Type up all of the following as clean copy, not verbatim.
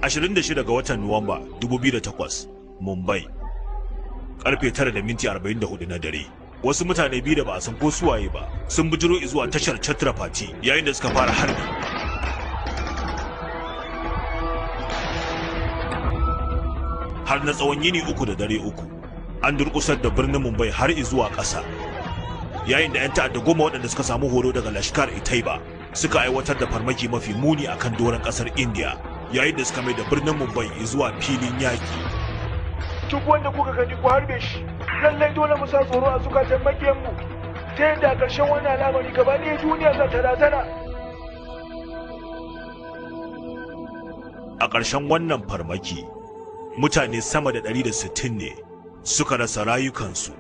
26 ga watan Nuwamba 2008, Mumbai. Karfe 9:44 na dare. Wasu mutane biyu da ba a san ko suwaye ba sun bijiro zuwa tashar Chhatrapati yayin da suka fara harbi. Har na tsawon yini 3 da dare 3, an durƙusar da birnin Mumbai har zuwa ƙasa. Yayin da 'yan ta'adda 10 waɗanda suka samu horo daga Lashkar-e-Taiba suka aiwatar da farmaki mafi muni akan doron ƙasar India, yayin da suka mai da birnin Mumbai zuwa filin yaƙi. Duk wanda kuka gani ku harbe shi. Lallai dole mu sa tsoro a zukatan makiyanmu, ta yadda a ƙarshen wannan al'amari gaba ɗaya duniya za ta razana. A ƙarshen wannan farmaki, mutane sama da 160 ne suka rasa rayukansu.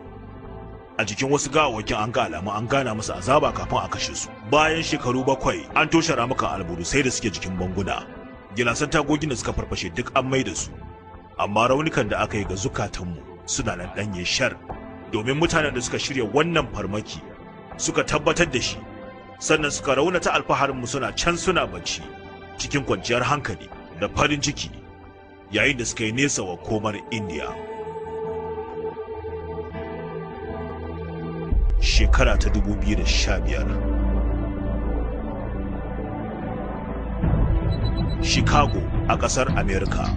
A jikin wasu gawawwakin an ga alamu an gana musu azaba kafin a kashe su. Bayan shekaru 7, an toshe ramukan alburusai da suke jikin banguna. Gilasan tagogin da suka farfashe duk an mai da su. Amma raunukan da aka yi ga zukatanmu suna nan ɗanye shar, domin mutanen da suka shirya wannan farmaki suka tabbatar da shi, sannan suka raunata alfaharinmu suna can suna bacci cikin kwanciyar hankali da farin ciki yayin da suka yi nesa wa komar India. Shekara ta 2015, Chicago a ƙasar America.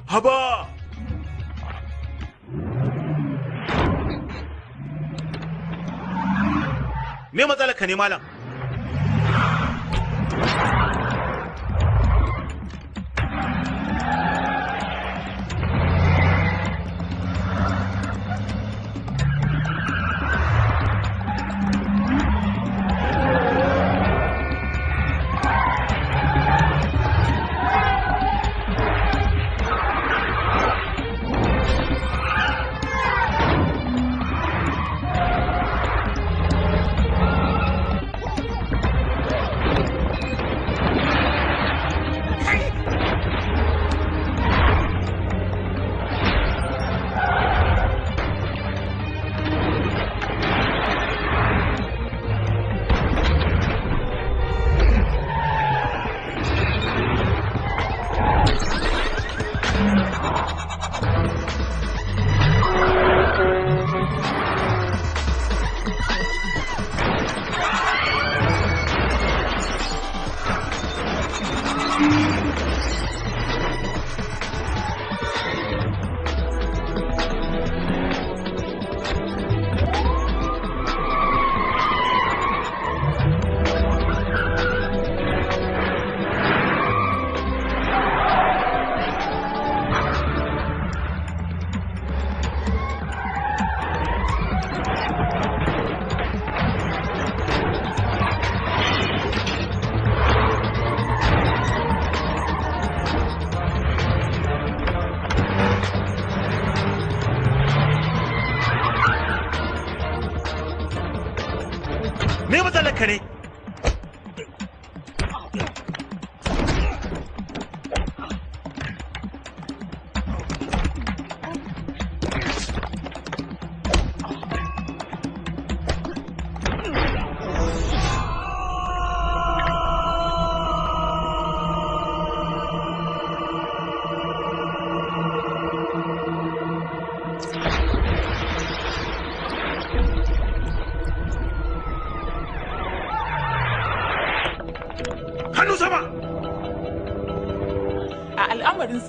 Haba! Me matsalar ka ne malam?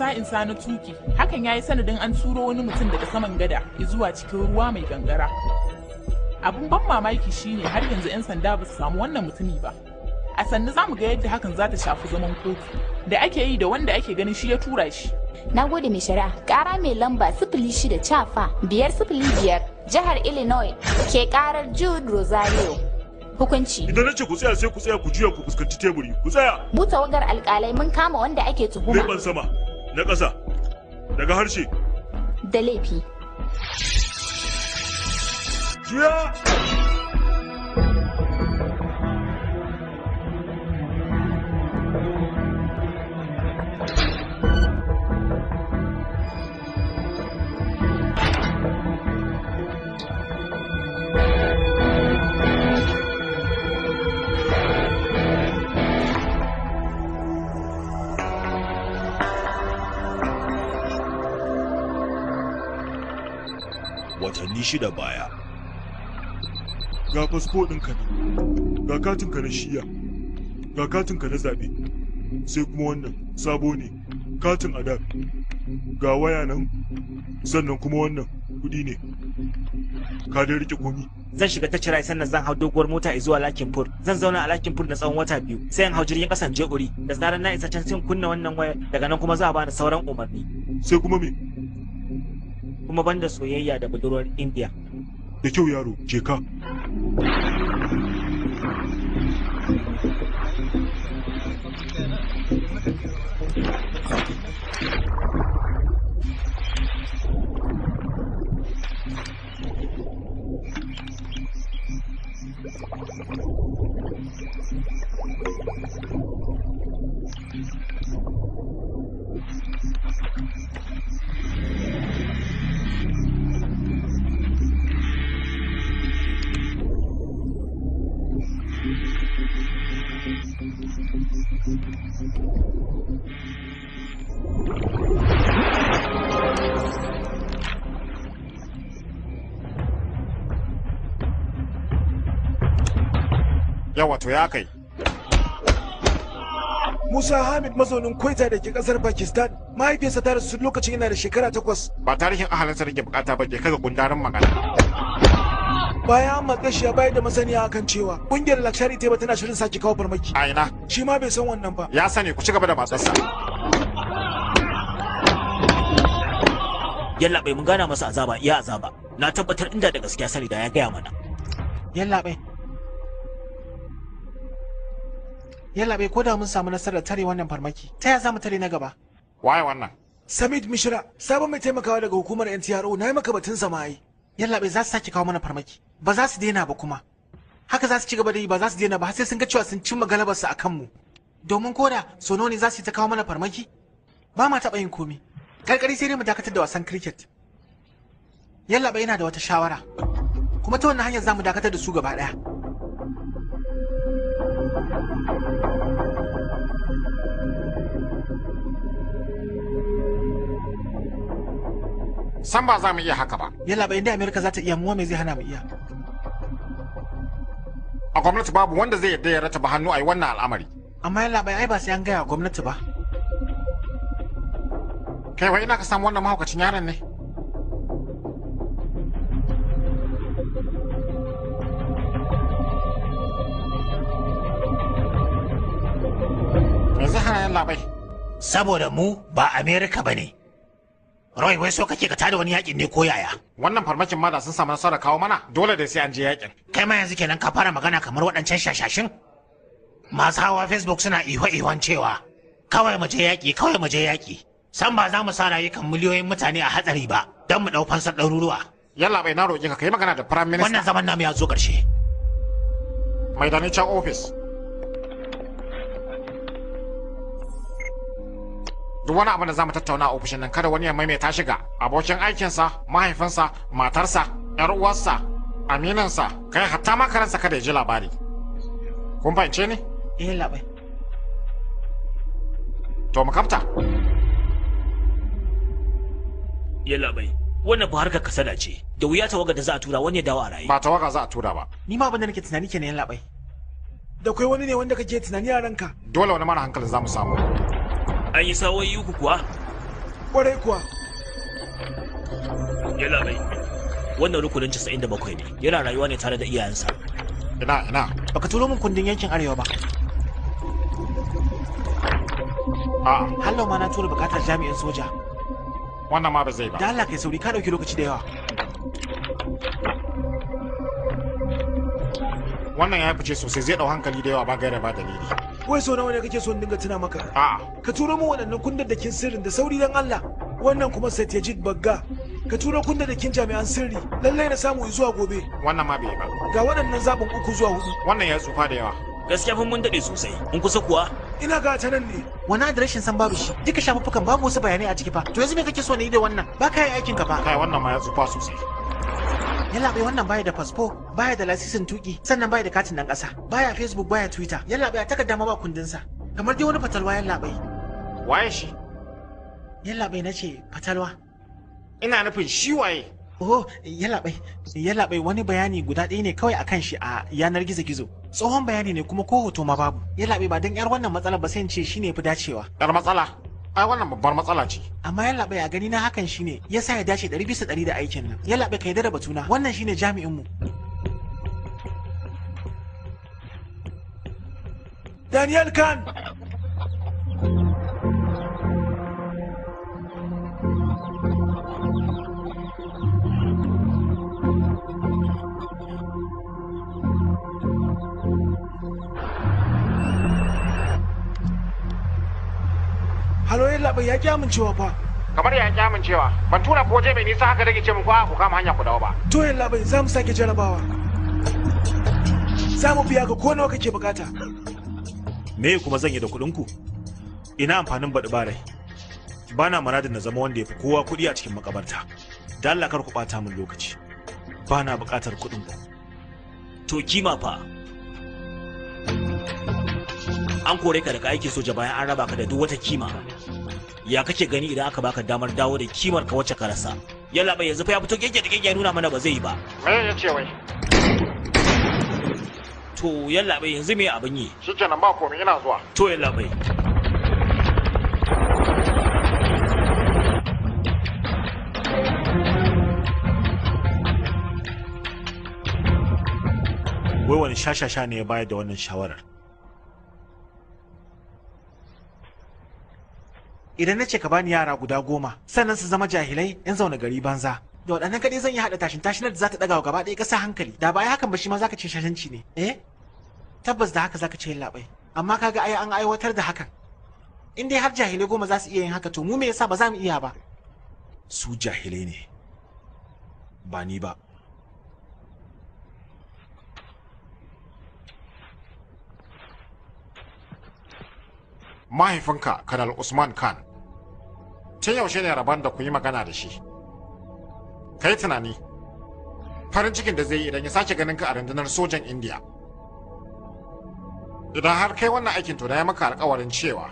Sa'insa na tuki, hakan ya yi sanadin an turo wani mutum daga saman gada zuwa cikin ruwa mai gangara. Abun ban mamaki shine har yanzu 'yan sanda ba su samu wannan mutumi ba. A sannu za mu ga yadda hakan za ta shafi zaman kotu da ake yi da wanda ake ganin shi ya tura shi. Na gode mai shari'a. Ƙara mai lamba 06 cafa 505 jihar Illinois ke ƙarar Jude Rosario. Hukunci. Idan na ce ku tsaya sai ku tsaya, ku juya ku fuskanci teburi. Ku tsaya. Mu tawagar alƙalai mun kama wanda ake tuhuma. Leban sama. Na ƙasa, daga harshe. Da laifi. Juya! watanni 6 baya. Ga fasfo ɗinka nan, ga katinka na shiya, ga katinka na zaɓe, sai kuma wannan sabo ne, katin adar, ga waya nan, sannan kuma wannan kuɗi ne. Ka dai rike komi. Zan shiga ta cirai sannan zan hau doguwar mota zuwa Lakinpur. Zan zauna a Lakinpur na tsawon wata 2, sai in hau jirgin ƙasan je Uri. Da zarar na isa can sai in kunna wannan wayar, daga nan kuma za a bani sauran umarni. Sai kuma me? Kuma banda soyayya da budurwar India. Da kyau yaro, je ka. Yawa to ya kai. Musa Hamid mazaunin Kwaita da ke kasar Pakistan, mahaifiyarsa ta rasu lokacin yana da shekara 8. Ba tarihin ahalinsa da ke bukata ba, ke kaga gundarin magana. Bayan an matse shi ya bayar da masaniya akan cewa kungiyar Lakshari Teba tana shirin sake kawo farmaki. A ina? Shi ma bai san wannan ba. Ya sani, ku ci gaba da matsarsa. Yallaɓai mun gana masa azaba iya azaba. Na tabbatar inda da gaskiya sani da ya gaya mana. Yallaɓai. Yallaɓai ko da mun samu nasarar tare wannan farmaki, ta ya za mu tare na gaba? Waye wannan? Samid Mishra, sabon mai taimakawa daga hukumar NTRO, na yi maka batun sama ai. Yallaɓai za su sake kawo mana farmaki, ba za su daina ba kuma. Haka za su ci gaba da yi ba za su daina ba har sai sun ga cewa sun cimma galabarsu a kanmu. Domin ko da sono ne za su yi ta kawo mana farmaki, ba ma taɓa yin komi. Karkari sai dai mu dakatar da wasan cricket. Yallaɓai yana da wata shawara, kuma ta wannan hanyar za mu dakatar da su gaba ɗaya. San ba za mu iya haka ba. Yallaɓai inda Amerika za ta iya muwa me zai hana mu iya. A gwamnati babu wanda zai yarda ya rataba hannu a yi wannan al'amari. Amma yallaɓai ai ba sai an gaya wa gwamnati ba. Kai wai ina ka samu wannan mahaukacin yaron ne? Me zai hana yallaɓai? Saboda mu ba Amerika ba ne. Roy, wai so kake ka tada wani yakin ne ko yaya? Wannan farmakin ma da sun samu nasarar kawo mana, dole da sai an je yakin. Kai ma yanzu kenan ka fara magana kamar waɗancan shashashin? Masu hawa Facebook suna iho-ihon cewa kawai mu je yaƙi, kawai mu je yaƙi. San ba za mu sa rayukan miliyoyin mutane a hatsari ba don mu ɗau fansar ɗaruruwa. Yallaɓai na roƙe ka kai magana da Prime Minister. Wannan zaman namu ya zo ƙarshe. Mai da ni can ofis. Duk wani abu da za mu tattauna a ofishin nan kada wani ya maimaita shiga abokin aikinsa, mahaifinsa, matarsa, yar uwarsa, aminansa, kai hatta ma karansa kada ya ji labari. Kun fahimce ni? Eh yallaɓai. To mu kafta. Yallaɓai, wannan fa harkar kasada ce. Da wuya tawagar da za a tura wani ya dawo a raye. Ba tawaga za a tura ba. Ni ma abin da nake tunani kenan yallaɓai. Da kwai wani ne wanda kake tunani a ranka? Dole wani mara hankalin za mu samu. An yi sa'o'i 3 kuwa? Kwarai kuwa. Yallaɓai, wannan rukunin 97 ne, yana rayuwa ne tare da iyayensa. Ina, ina. Baka turo min kundin yankin Arewa ba. A'a. Hallau ma na tura bukatar jami'in soja. Wannan ma ba zai ba. Da Allah kai sauri ka ɗauki lokaci da yawa. Wannan ya fice sosai zai ɗau hankali da yawa ba gaira ba dalili. Wai so nawa ne kake son dinga tuna maka? A'a. Ka turo min waɗannan kundaddakin sirrin da sauri dan Allah. Wannan kuma Satyajit Bagga. Ka turo kundaddakin jami'an sirri. Lallai na samu zuwa gobe. Wannan ma bai ba. Ga waɗannan zaɓin 3 zuwa 4. Wannan ya tsufa da yawa. Gaskiya fa mun daɗe sosai. In kusa kuwa? Ina ga ta nan ne. Wani adireshin san babu shi. Duka shafuffukan babu wasu bayanai a ciki fa. To yanzu me kake so na yi da wannan? Ba ka yi aikin ka fa. Kai wannan ma ya tsufa sosai. Yallaɓai wannan baya da fasfo, baya da lasisin tuki, sannan baya da katin ɗan ƙasa, baya Facebook, baya Twitter. Yallaɓai a takarda ma ba kundinsa. Kamar dai wani fatalwa yallaɓai. Waye shi? Yallaɓai na ce fatalwa. Ina nufin shi waye? Oh, yallaɓai, yallaɓai wani bayani guda ɗaya ne kawai akan shi a yanar gizo-gizo. Tsohon bayani ne kuma ko hoto ma babu. Yallaɓai ba don yar wannan matsalar ba sai in ce shine fi dacewa. Yar matsala? Ai wannan babbar matsala ce. Amma yallaɓai a gani na hakan shine yasa ya dace 100% da aikin nan. Yallaɓai ka yarda da batuna. Wannan shine jami'in mu. Daniel Khan! Halo yallaɓai ya ƙi amincewa fa. Kamar ya ƙi amincewa, ban tura ko waje mai nisa haka rage ce muku ku kama hanya ku dawo ba. To yallaɓai za mu sake jarabawa. Za mu biya ka ko nawa kake bukata. Me kuma zan yi da kuɗin ku? Ina amfanin baɗi barai. Ba na muradin na zama wanda ya fi kowa kuɗi a cikin makabarta. Da Allah kar ku ɓata min lokaci. Ba na buƙatar kuɗin ku. To kima fa. An kore ka daga aikin soja bayan an raba ka da duk wata kima. Ya kake gani idan aka baka damar dawo da kimar ka wacce ka rasa? Yallaɓai yanzu fa ya fito keke da keke ya nuna mana ba zai yi ba. Me ya ce wai? To yallaɓai yanzu me abin yi? Shikenan ba komai ina zuwa. To yallaɓai. Wai wani shashasha ne ya bayar da wannan shawarar? Idan na ce ka bani yara guda 10 sannan su zama jahilai yan zaune gari banza. Da waɗannan kaɗai zan yi haɗa tashin tashinar da za ta ɗaga wa gaba ɗaya ƙasa hankali. Da ba ai hakan ba shi ma za ka ce shashanci ne. Eh? Tabbas da haka za ka ce yallaɓai. Amma kaga ai an aiwatar da hakan. In dai har jahilai 10 za su iya yin haka to mu me yasa ba za mu iya ba? Su jahilai ne. Ba ni ba. Mahaifinka Kanal Usman Khan. Tun yaushe ne rabon da ku yi magana da shi? Kai tunani, farin cikin da zai yi idan ya sake ganin ka a rundunar sojan Indiya. Idan har kai wannan aikin to na ya maka alkawarin cewa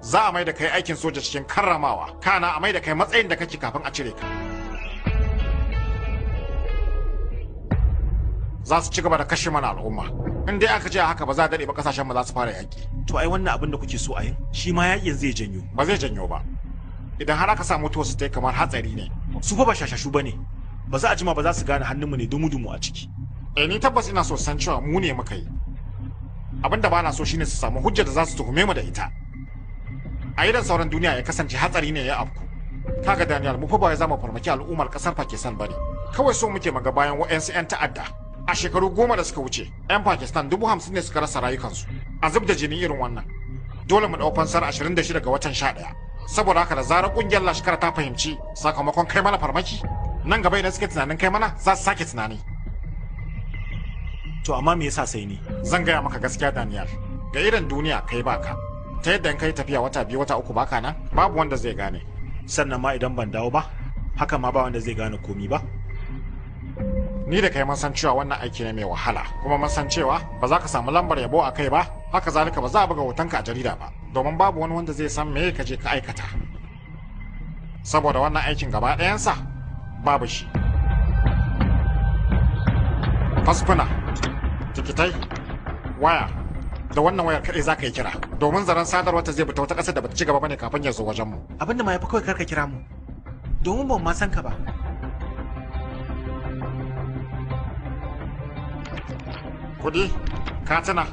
za a mai da kai aikin soja cikin karramawa, kana a mai da kai matsayin da kake kafin a cire ka. Za su ci gaba da kashe mana al'umma. In dai aka ce haka ba za a daɗe ba kasashen mu za su fara yaƙi. To ai wannan abin da kuke so a yin shi ma yaƙin zai janyo. Ba zai janyo ba. Idan har aka sa mutuwar su ta kamar hatsari ne. Su fa ba shashashu bane. Ba za a jima ba za su gane hannunmu ne dumu-dumu a ciki. Eh ni tabbas ina so san cewa mu ne muka yi. Abin da ba na so shine su samu hujjar da za su tuhume mu da ita. A idan sauran duniya ya kasance hatsari ne ya afku. Kaga Daniel mu fa ba za mu farmaki al'ummar kasar Pakistan bane. Kawai so muke maga bayan wa'ansu 'yan ta'adda. A shekaru 10 da suka wuce, 'yan Pakistan 50,000 ne suka rasa rayukansu. A zub da jini irin wannan. Dole mu ɗau fansar 26 ga watan 11. Saboda haka da zarar ƙungiyar Lashkar ta fahimci sakamakon kai mana farmaki, nan gaba idan suke tunanin kai mana za su sake tunani. To amma me yasa sai ni? Zan gaya maka gaskiya Daniel. Ga irin duniya kai baka. Ta yadda in kai tafiya wata 2 wata 3 baka nan, babu wanda zai gane. Sannan ma idan ban dawo ba, haka ma ba wanda zai gane komi ba. Ni da kai mun san cewa wannan aiki ne mai wahala, kuma mun san cewa ba za ka samu lambar yabo a kai ba, haka zalika ba za a buga hotonka a jarida ba, domin babu wani wanda zai san me ka je ka aikata. Saboda wannan aikin gaba ɗayansa babu shi. Fasfuna, tikitai, waya, da wannan wayar kaɗai za ka yi kira, domin zaren sadarwar ta zai bi ta wata ƙasar da bata ci gaba bane kafin ya zo wajenmu. Abin da ma yafi kawai karka kira mu, domin ban ma san ka ba. Kuɗi, katina,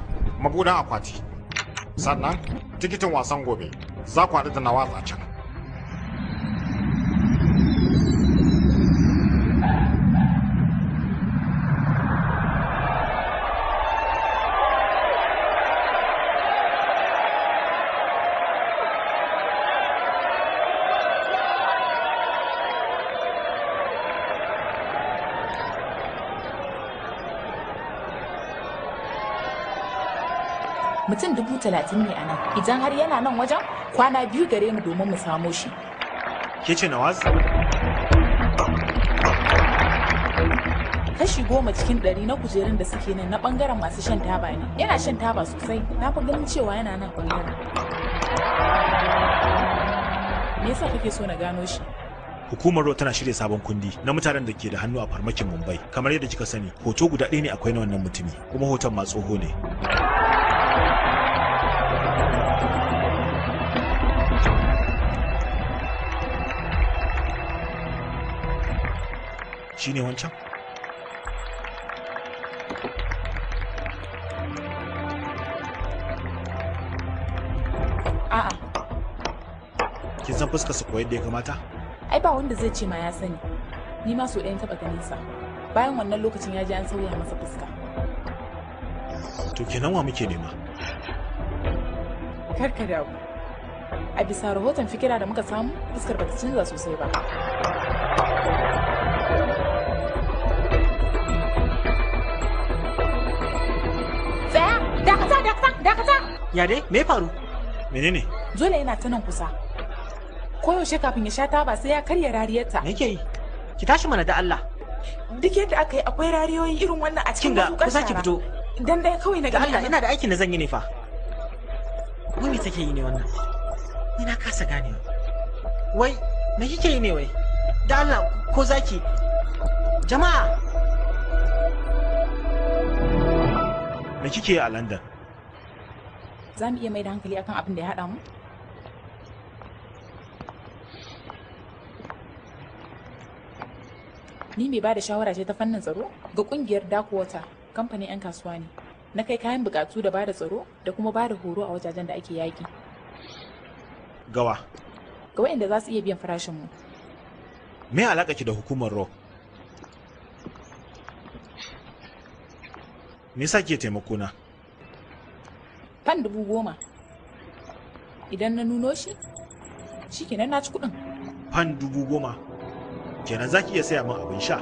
mabuɗin akwati. Sannan, tikitin wasan gobe, za ku haɗu da Nawaz a can. Mutum 30,000 ne a nan. Idan har yana nan wajen, kwana 2 gare mu domin mu samo shi. Ke ce Nawaz? Kashi 10% na kujerun da suke nan na bangaren masu shan taba ne. Yana shan taba sosai. Na fi ganin cewa yana nan bangaren. Me yasa kake so na gano shi? Hukumar RAW tana shirya sabon kundi na mutanen da ke da hannu a farmakin Mumbai. Kamar yadda kika sani, hoto guda ɗaya ne akwai na wannan mutumi, kuma hoton ma tsoho ne. Shi ne wancan? A'a. Kin san fuskar sa ko yadda ya kamata? Ai ba wanda zai ce ma ya sani. Ni ma so ɗayan taɓa ganin sa. Bayan wannan lokacin ya ji an sauya masa fuska. To kenan wa muke nema? Kar ka damu. A bisa rahoton fikira da muka samu, fuskar bata canza sosai ba. Tsaya! Dakata, dakata, dakata! Ya dai, me faru? Menene? Dole yana ta nan kusa. Koyaushe kafin ya sha taba sai ya karya rariyarta. Me yake yi? Ki tashi mana da Allah. Duk yadda aka yi akwai rariyoyi irin wannan a cikin Kin ga matukar kusa ki shara. fito. Dan ɗaya kawai na Da gani Allah a nan. ina da aikin da zan yi ne fa. Wai me take yi ne wannan? Ni na kasa ganewa. Wai me kike yi ne wai? Da Allah ko zaki? Jama'a Me kike yi a London? Za mu iya mai da hankali akan abin da ya haɗa mu? Ni mai ba da shawara ce ta fannin tsaro ga kungiyar Darkwater, kamfanin 'yan kasuwa ne. Na kai kayan bukatu da bada tsaro da kuma bada horo a wajajen da ake yaƙi. Gawa. Ga waɗanda za su iya biyan farashin mu. Me alaka ki da hukumar RAW? Me yasa kike taimako na? Fan 10,000. Idan na nuno shi, shikenan na ci kuɗin. Fan 10,000. Kenan za ki iya saya min abin sha.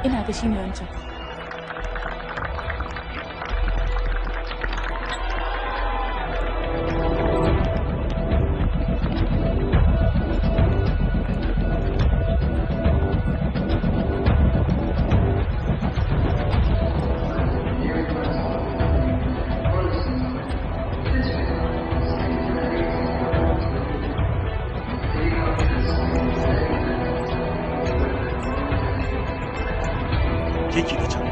Ina ga shine wancan. Ke ki ga can.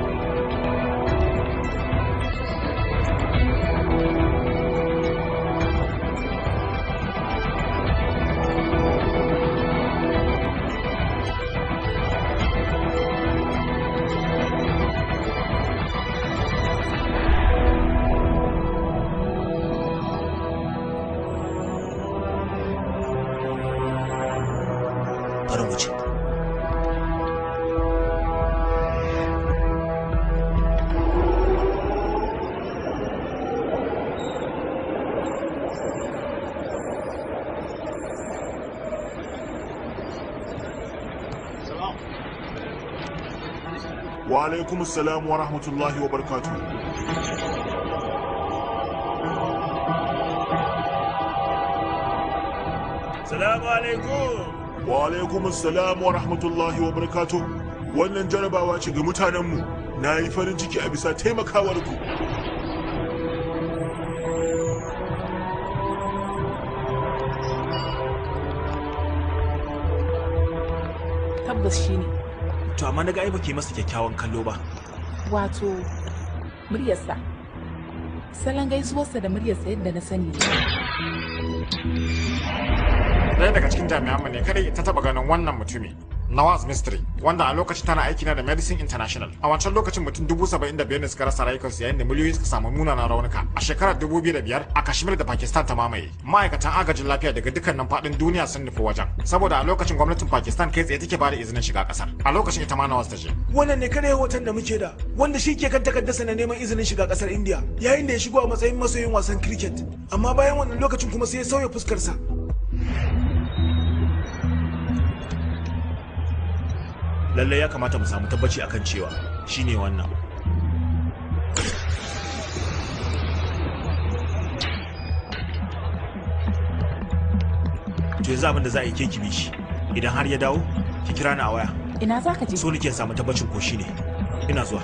Bari mu ce. Wa alaikum assalam wa rahmatullahi wa barakatuh. Salamu alaikum. Wa alaikum assalam wa rahmatullahi wa barakatuh. Wannan jarabawa ce ga mutanenmu. Na yi farin ciki a bisa taimakawarku. Tabbas shine. To amma na ga ai baki masa kyakkyawan kallo ba. Wato muryarsa. Salon gaisuwarsa da muryarsa yadda na sani ne. Ɗaya daga cikin jami'anmu ne kadai ta taɓa ganin wannan mutumi. Nawaz Mystery, wanda a lokacin tana aiki na da Medicine International. A wancan lokacin mutum 75,000 ne suka rasa rayukansu yayin da miliyoyi suka samu munanan raunuka. A shekarar 2005 a Kashmir da Pakistan ta mamaye. Ma'aikatan agajin lafiya daga dukkanin faɗin duniya sun nufi wajen. Saboda a lokacin gwamnatin Pakistan kai tsaye take bada izinin shiga ƙasar. A lokacin ita ma Nawaz ta je. Wannan ne kadai hoton da muke da, wanda shi ke kan takardarsa na neman izinin shiga ƙasar India yayin da ya shigo a matsayin masoyin wasan cricket. Amma bayan wannan lokacin kuma sai ya sauya fuskarsa. Lallai ya kamata mu samu tabbaci akan cewa shine wannan. To yanzu abin da za a yi, ke ki bi shi. Idan har ya dawo, ki kira ni a waya. Ina za ka je? So nake samu tabbacin ko shine. Ina zuwa.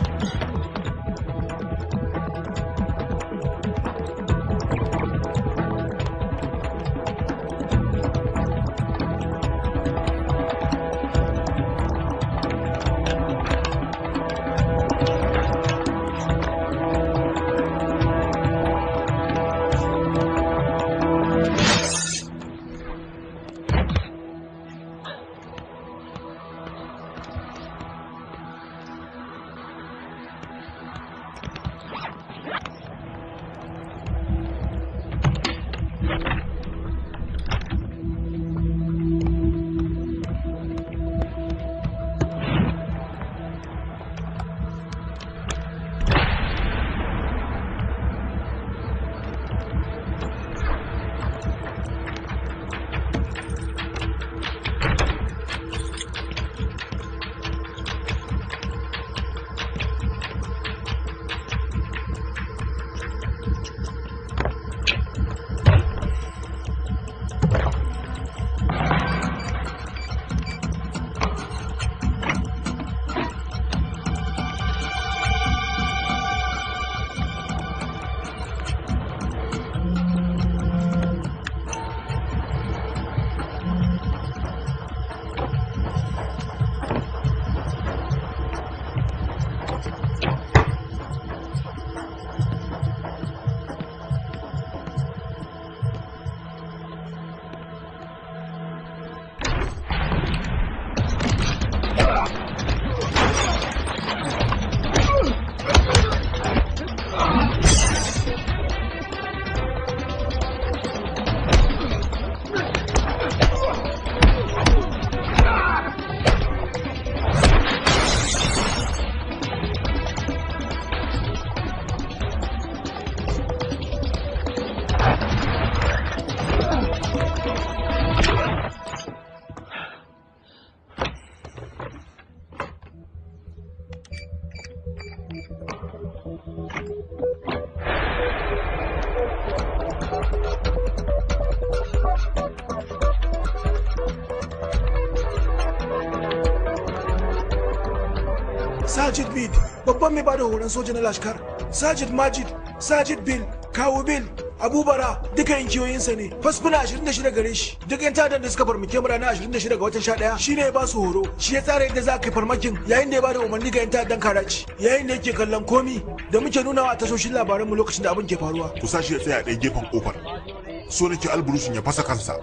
Sajid Bid, babban mai bada horon soja na Lashkar, Sajid Majid, Sajid Bil, Kawu Bil, Abubara duka inkiyoyinsa ne. Fasfuna 26 gare shi. Duk yan ta'addan da suka farmake mu ranar 26 ga watan 11 shine ya ba su horo. Shi ya tsara yadda za a kai farmakin yayin da ya bada umarni ga yan ta'addan Karachi. Yayin da yake kallon komi da muke nunawa a tashoshin labaranmu lokacin da abin ke faruwa. Ku sa shi ya tsaya a ɗaya gefen kofar. So nake alburushin ya fasa kansa.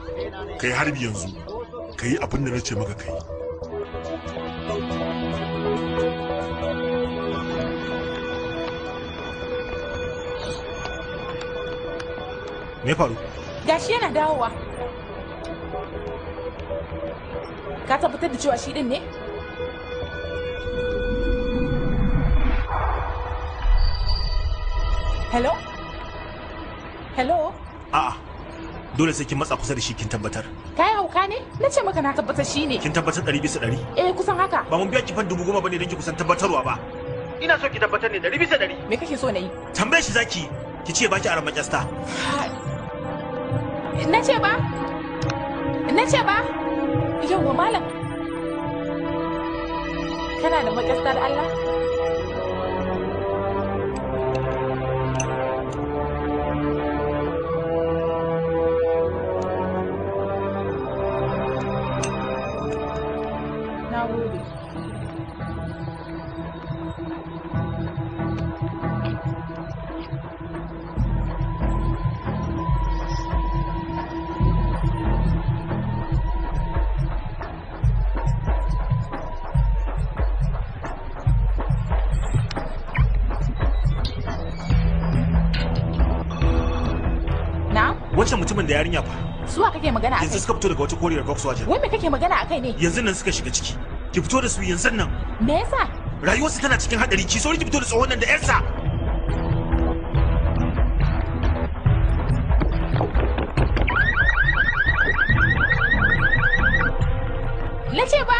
Kai harbi yanzu. Ka yi abin da na ce maka kai. Me faru? Gashi yana dawowa. Ka tabbatar da cewa shi din ne? Hello? Hello? A'a. Dole sai kin matsa kusa da shi kin tabbatar. Ka yi hauka ne? Na ce maka na tabbatar shi ne. Kin tabbatar 100%? Eh, kusan haka. Ba mun biya ki fan 10,000 bane don ki kusan tabbatarwa ba. Ina so ki tabbatar ne 100%. Me kake so na yi? Tambaye shi zaki ki ce baki aran makyasta. Na ce ba? Na ce ba? Yawwa malam. Kana da makyasta da Allah? Na gode. Mutumin da yarinya fa. Suwa kake magana akai? Yanzu suka fito daga wata koriyar Volkswagen. Wai me kake magana akai ne? Yanzu nan suka shiga ciki. Ki fito da su yanzu nan. Me yasa? Rayuwarsu tana cikin hadari. Ki sauri ki fito da tsohon nan da yarsa. Na ce ba,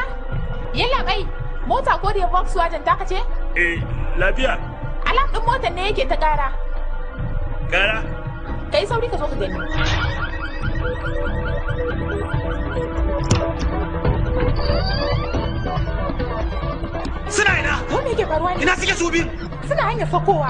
yalla bai, mota koriyar Volkswagen ta kace? Eh, lafiya. Alam din motar ne yake ta kara. Kara? Kai sauri ka zo ka gani. Suna ina? Ko me yake faruwa ne? Ina suke su biyu? Suna hanyar sakowa.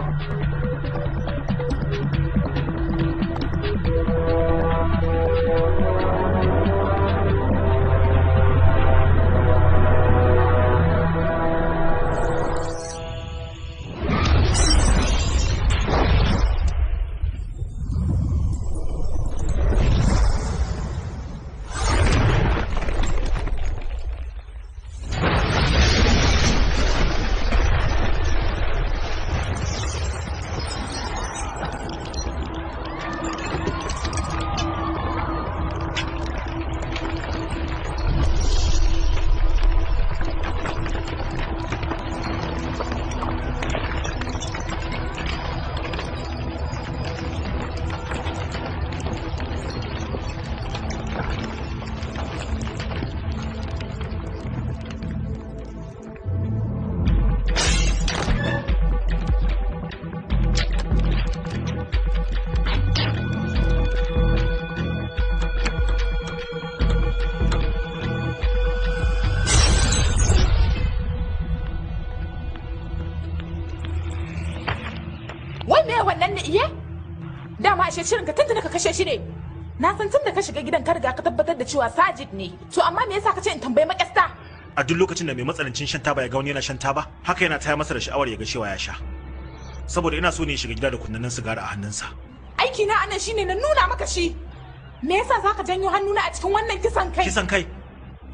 Shirin ka tuntuna ka kashe shi ne. Na san tun da ka shiga gidan ka riga ka tabbatar da cewa Sajid ne. To amma me yasa ka ce in tambayi makasta? A duk lokacin da mai matsanancin shan taba ya ga wani yana shan taba, haka yana taya masa da sha'awar ya ga cewa ya sha. Saboda ina so ne ya shiga gida da kunnanin sigari a hannunsa. Aiki na anan shine na nuna maka shi. Me yasa zaka janyo hannuna a cikin wannan kisan kai? Kisan kai?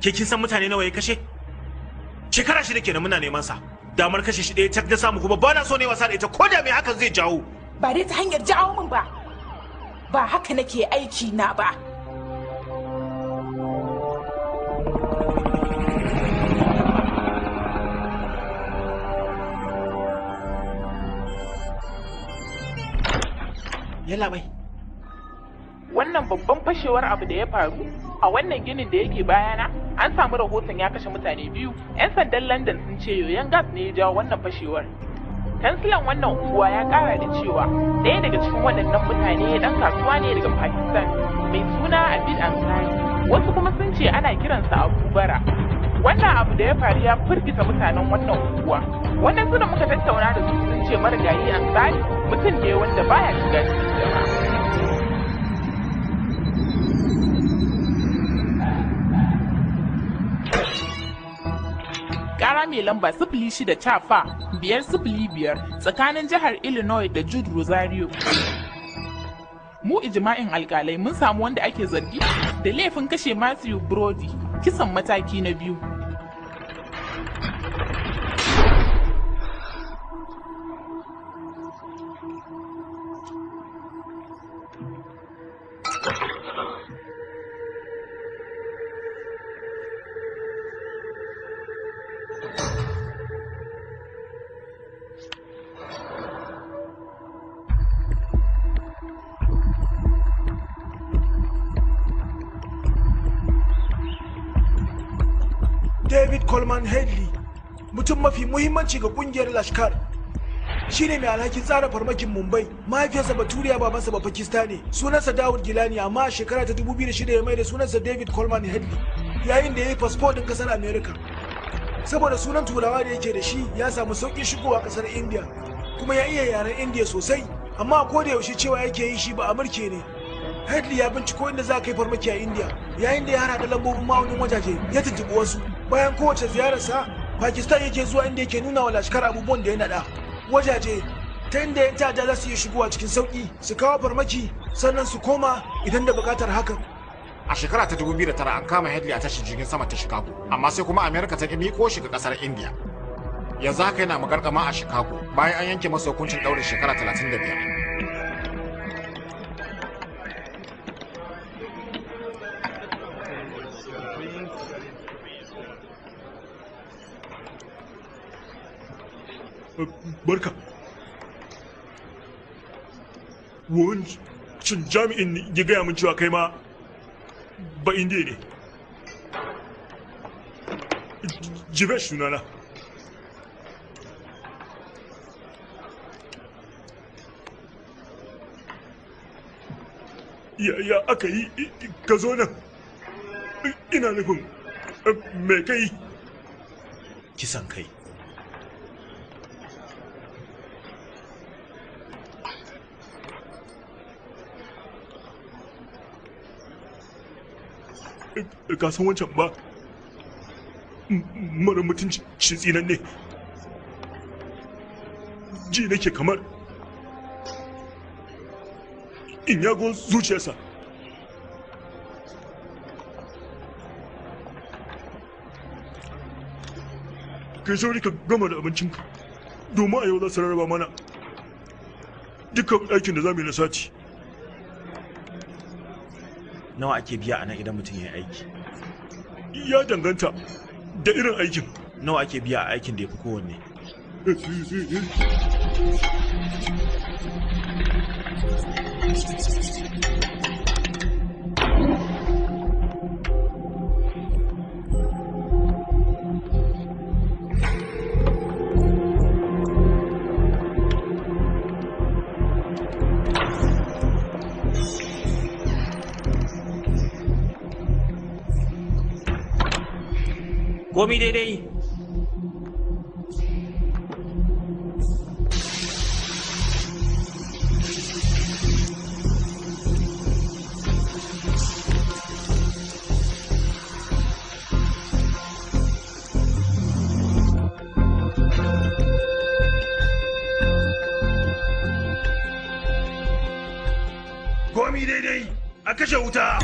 Ke kin san mutane nawa ya kashe? Shekara 6 kenan muna neman sa. Damar kashe shi ɗaya tak da samu kuma ba na so ne wasa da ita ko da me hakan zai jawo. Ba dai ta hanyar jawo min ba. Ba haka nake aiki na ba. Yalla bai. Wannan babban fashewar abu da ya faru a wannan ginin da yake bayana, an samu rahoton ya kashe mutane 2. 'Yan sandan London sun ce yoyon gas ne ya jawo wannan fashewar. Kansilan wannan unguwa ya kara da cewa ɗaya daga cikin waɗannan mutane ɗan kasuwa ne daga Pakistan mai suna Abid Ansari. Wasu kuma sun ce ana kiransa Abu Bara. Wannan abu da ya faru ya firgita mutanen wannan unguwa. Wannan da muka tattauna da su sun ce marigayi Ansari mutum ne wanda baya shiga cikin jama'a. Kara mai lamba 06 cafa 505 tsakanin jihar Illinois da Jude Rosario. Mu ijma'in alkalai mun samu wanda ake zargi da laifin kashe Matthew Brody, kisan mataki na 2. David Coleman Headley, mutum mafi muhimmanci ga kungiyar Lashkar, shine mai alhakin tsara farmakin Mumbai. Mahaifiyarsa Baturiya, babansa ba Pakistani. Sunansa Dawud Gilani, amma a shekara ta 2006 ya mai da sunansa David Coleman Headley yayin da ya yi fasfo din kasar America. Saboda sunan Turawa da yake da shi, ya samu sauƙin shigowa kasar India, kuma ya iya yaren India sosai, amma ko da yaushe cewa yake yi shi ba Amurke ne. Headley ya binciko inda za a kai farmaki a India, yayin da ya harhaɗa lambobin ma'aunin wajaje, ya tuntuɓi wasu. Bayan kowace ziyararsa, Pakistan yake zuwa inda yake nuna wa Lashkar abubuwan da ya naɗa. Wajaje ta inda 'yan ta'adda za su iya shigowa cikin sauƙi, su kawo farmaki, sannan su koma idan da buƙatar hakan. A shekara ta 2009 an kama Headley a tashar jirgin sama ta Chicago, amma sai kuma Amerika ta ƙi miƙo shi ga ƙasar India. Yanzu haka yana magargama a Chicago bayan an yanke masa hukuncin ɗaurin shekara 35. Barka. Wancan jami'in ya gaya min cewa kai ma ba indiya ne. Jibesh sunana. Ya aka yi ka zo nan? Ina nufin me kai? Kisan kai. Ka san wancan ba mara mutunci tsinan ne. Ji nake kamar in yago zuciyarsa. Kai sauri ka gama da abincinka, domin a yau za su rarraba mana dukkan aikin da za mu yi na sati. Nawa ake biya a nan idan mutum ya yi aiki? Ya danganta da irin aikin. Nawa ake biya a aikin da ya fi kowanne? Komi daidai. Komi daidai, a kashe wuta.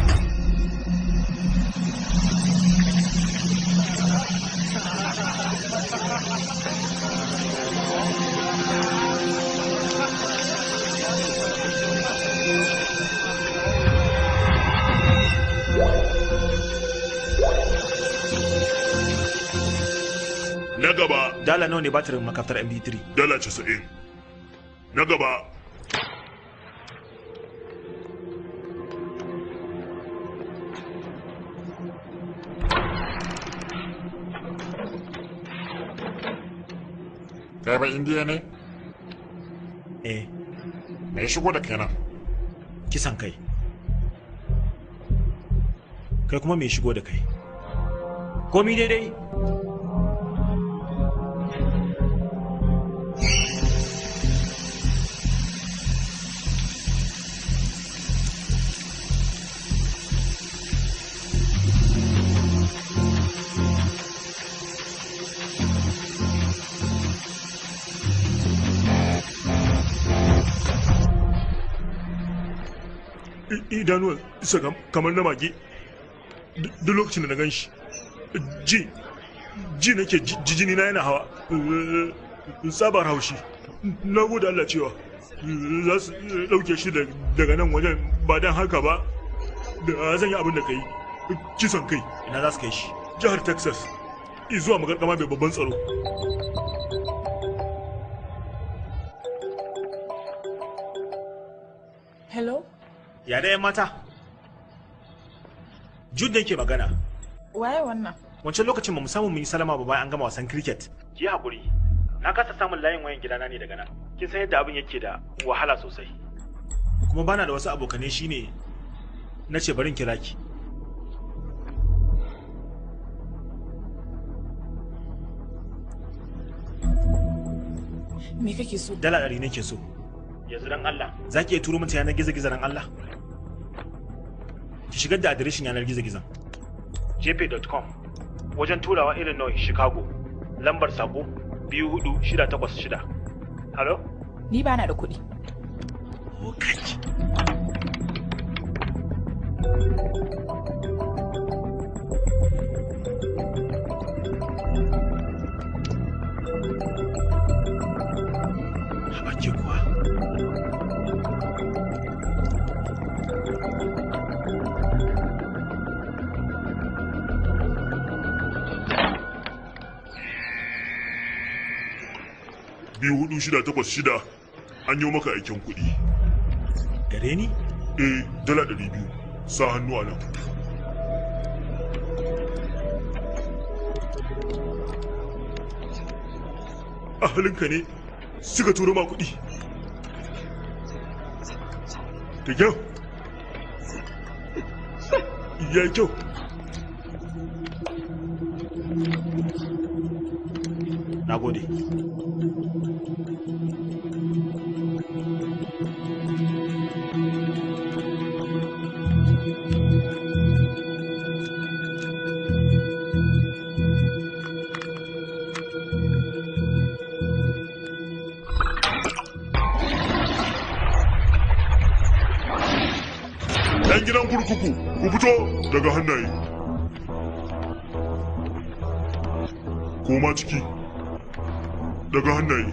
Na gaba. Dala nawa ne batirin makaftar MD3? $90. Na gaba. Kai ba indiya ne? Eh. Me ya shigo da kai nan? Kisan kai. Kai kuma me ya shigo da kai? Komi daidai. Idanuwan isa kamar na mage. Duk lokacin da na gan shi, ji nake jini na yana hawa. Tsabar haushi. Na gode Allah cewa za su ɗauke shi daga nan wajen, ba don haka ba da zan yi abin da ka yi, kisan kai. Ina za su kai shi? Jihar Texas, zuwa magarkama mai babban tsaro. Hello? Ya da 'yan mata? Jude ke magana. Waye wannan? Wancan lokacin ba mu samu mun yi salama ba bayan an gama wasan cricket. Ki haƙuri. Na kasa samun layin wayan gidana ne daga nan. Kin san yadda abin yake da wahala sosai. Kuma bana da wasu abokanai, shine na ce bari in kira ki. Me kake so? $100 nake so. Yanzu dan Allah, za ki iya turo min ta yanar gizo-gizo dan Allah? Ki shigar da adireshin yanar gizo-gizon. jp.com wajen turawa Illinois, Chicago. Lambar sako 24686. Halo? Ni bana da kuɗi. Oh, kai. Haba ke kuwa. 24686 an yi maka aikin kuɗi. Gare ni? Eh, $200. Sa hannu a nan. Ahalinka ne suka turo ma kuɗi. Da kyau. Ya yi kyau. Na gode. Yan gidan kurkuku, ku fito daga hannaye. Koma ciki. Daga hannaye.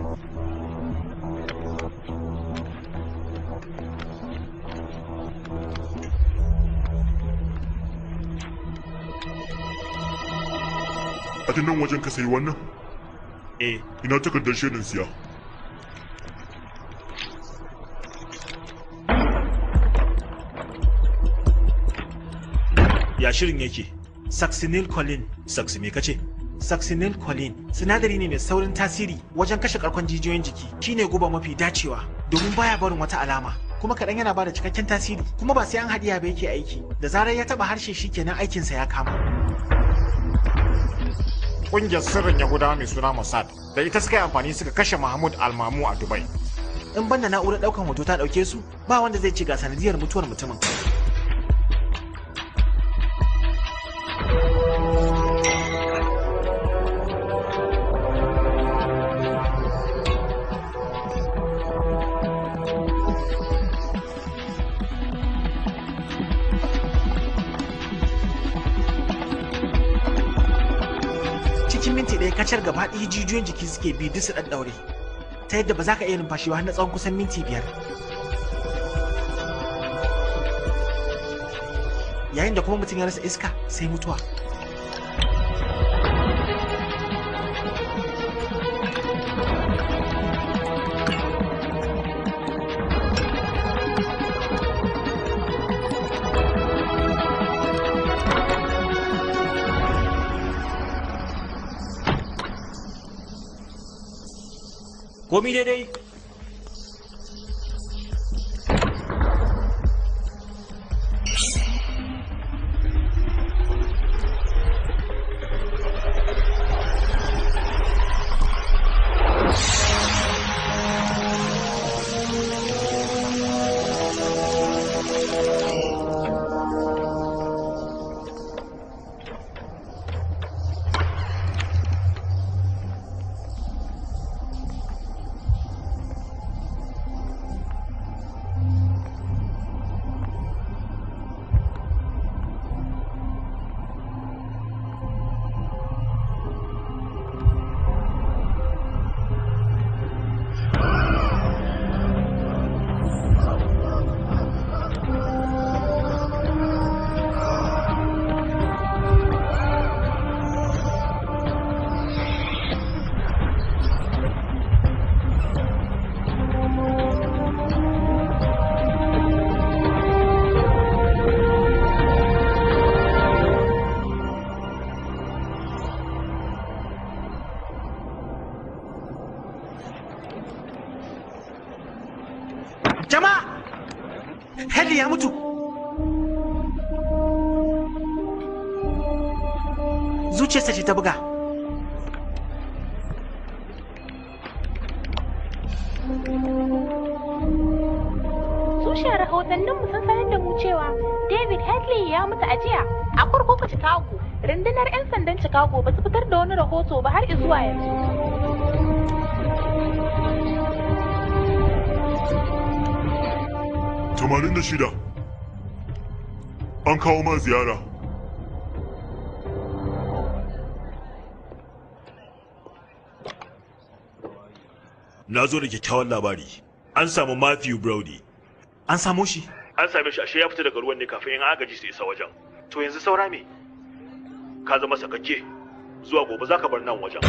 A nan wajen ka sayi wannan? Eh. Ina takardar shaidar siya. Ya shirin yake? Succinylcholine. Saxi me kace? Succinylcholine sinadari ne mai saurin tasiri wajen kashe karkon jijiyoyin jiki. Shine guba mafi dacewa domin baya barin wata alama. Kuma kaɗan yana bada cikakken tasiri, kuma ba sai an haɗiya ba yake aiki. Da zarar ya taɓa harshe shikenan aikinsa ya kama. Ƙungiyar sirrin Yahudawa mai suna Mossad da ita suka yi amfani suka kashe Mahmud Almamu a Dubai. In banda na'urar ɗaukan hoto ta ɗauke su, ba wanda zai ce ga sanadiyar mutuwar mutumin. Cikin minti ɗaya kacar gaba ɗaya jijiyoyin jiki suke bi duk su ɗaɗɗaure, ta yadda ba za ka iya numfashi ba har na tsawon kusan minti 5. Yayin da kuma mutum ya rasa iska sai mutuwa. Komi daidai. Jama'a! Henry ya mutu! Zuciyarsa ce ta buga. Tushen rahotanninmu sun sanar da mu cewa David Headley ya mutu a jiya a kurkuku Chicago. Rundunar 'yan sandan Chicago ba su fitar da wani rahoto ba har zuwa yanzu. 86. An kawo ma ziyara. Na zo da kyakkyawan labari. An samu Matthew Brody. An samo shi? An same shi, ashe ya fita daga ruwan ne kafin 'yan agaji su isa wajen. To yanzu saura me? Ka zama sakakke. Zuwa gobe za ka bar nan wajen.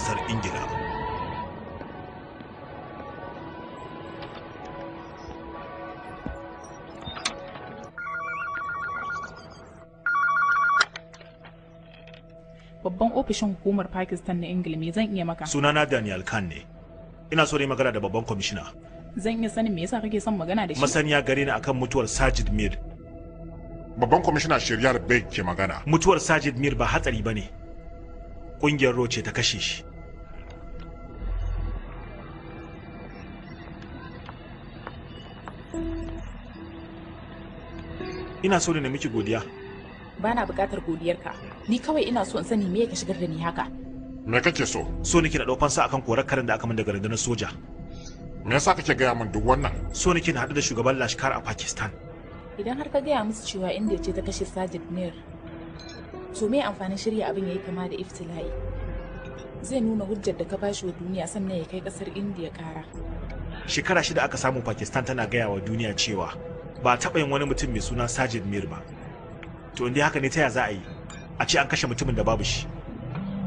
kasar Ingila. Babban ofishin hukumar Pakistan na Ingila, me zan iya maka? Sunana Daniel Khan ne. Ina so ne magana da babban kwamishina. Zan iya sanin me yasa kake son magana da shi? Masaniya gare ni akan mutuwar Sajid Mir. Babban kwamishina Shiryar Beg ke magana. Mutuwar Sajid Mir ba hatsari bane. Kungiyar Roce ta kashe shi. Ina so ne na miki godiya. Bana buƙatar godiyarka. Ni kawai ina so in sani me ka shigar da ni haka. Me kake so? So nake na ɗau fansa akan korar karen da aka min daga rundunar soja. Me yasa kake gaya min duk wannan? So nake na haɗu da shugaban Lashkar a Pakistan. Idan har ka gaya musu cewa India ce ta kashe Sajid Mir, to me amfanin shirya abin yayi kama da iftila'i? Zai nuna hujjar da ka bashi wa duniya sannan ya kai kasar India kara. Shekara 6 aka samu Pakistan tana gaya wa duniya cewa ba a taɓa yin wani mutum mai suna Sajid Mir ba. To inda haka ne ta ya za a yi a ce an kashe mutumin da babu shi?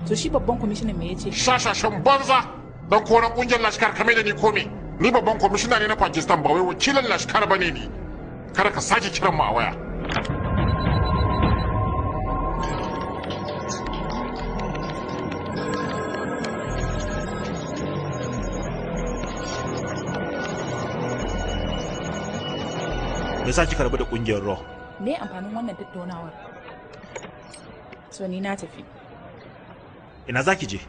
To shi babban kwamishinan me yace? Shashashan banza dan koran kungiyar Lashkar kame da ni kome. Ni babban kwamishina ne na Pakistan ba wai wakilan Lashkar bane ni. Kada ka sake kiran mu a waya. Me yasa kika rabu da kungiyar Raw? Me amfanin wannan tattaunawar? So ni na tafi. Ina zaki je?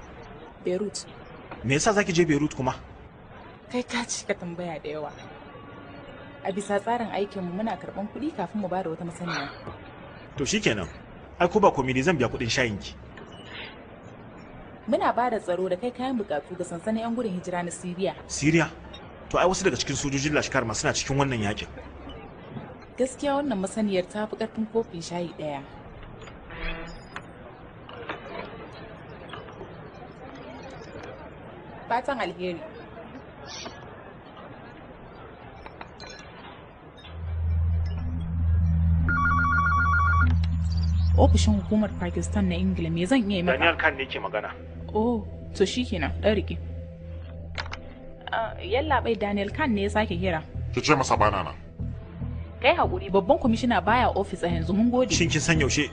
Beirut. Me yasa zaki je Beirut kuma? Kai ka cika tambaya da yawa. A bisa tsarin aikinmu muna karɓan kuɗi kafin mu ba da wata masaniya. To shikenan. Ai ko ba komai zan biya kuɗin shayinki. Muna ba da tsaro da kai kayan bukatu ga sansanin 'yan gudun hijira na Siriya. Siriya? To ai wasu daga cikin sojojin Lashkar ma suna cikin wannan yakin. Gaskiya wannan masaniyar ta fi ƙarfin kofin shayi ɗaya. Fatan alheri. Ofishin hukumar Pakistan na Ingila, me zan iya yi maka? Daniel Khan ne ke magana. Oh, to shikenan, ɗan rike. Yallaɓai Daniel Khan ne ya sake kira. Ki ce masa bana nan. Kai haƙuri, babban kwamishina baya ofis a yanzu, mun gode. Shin kin san yaushe?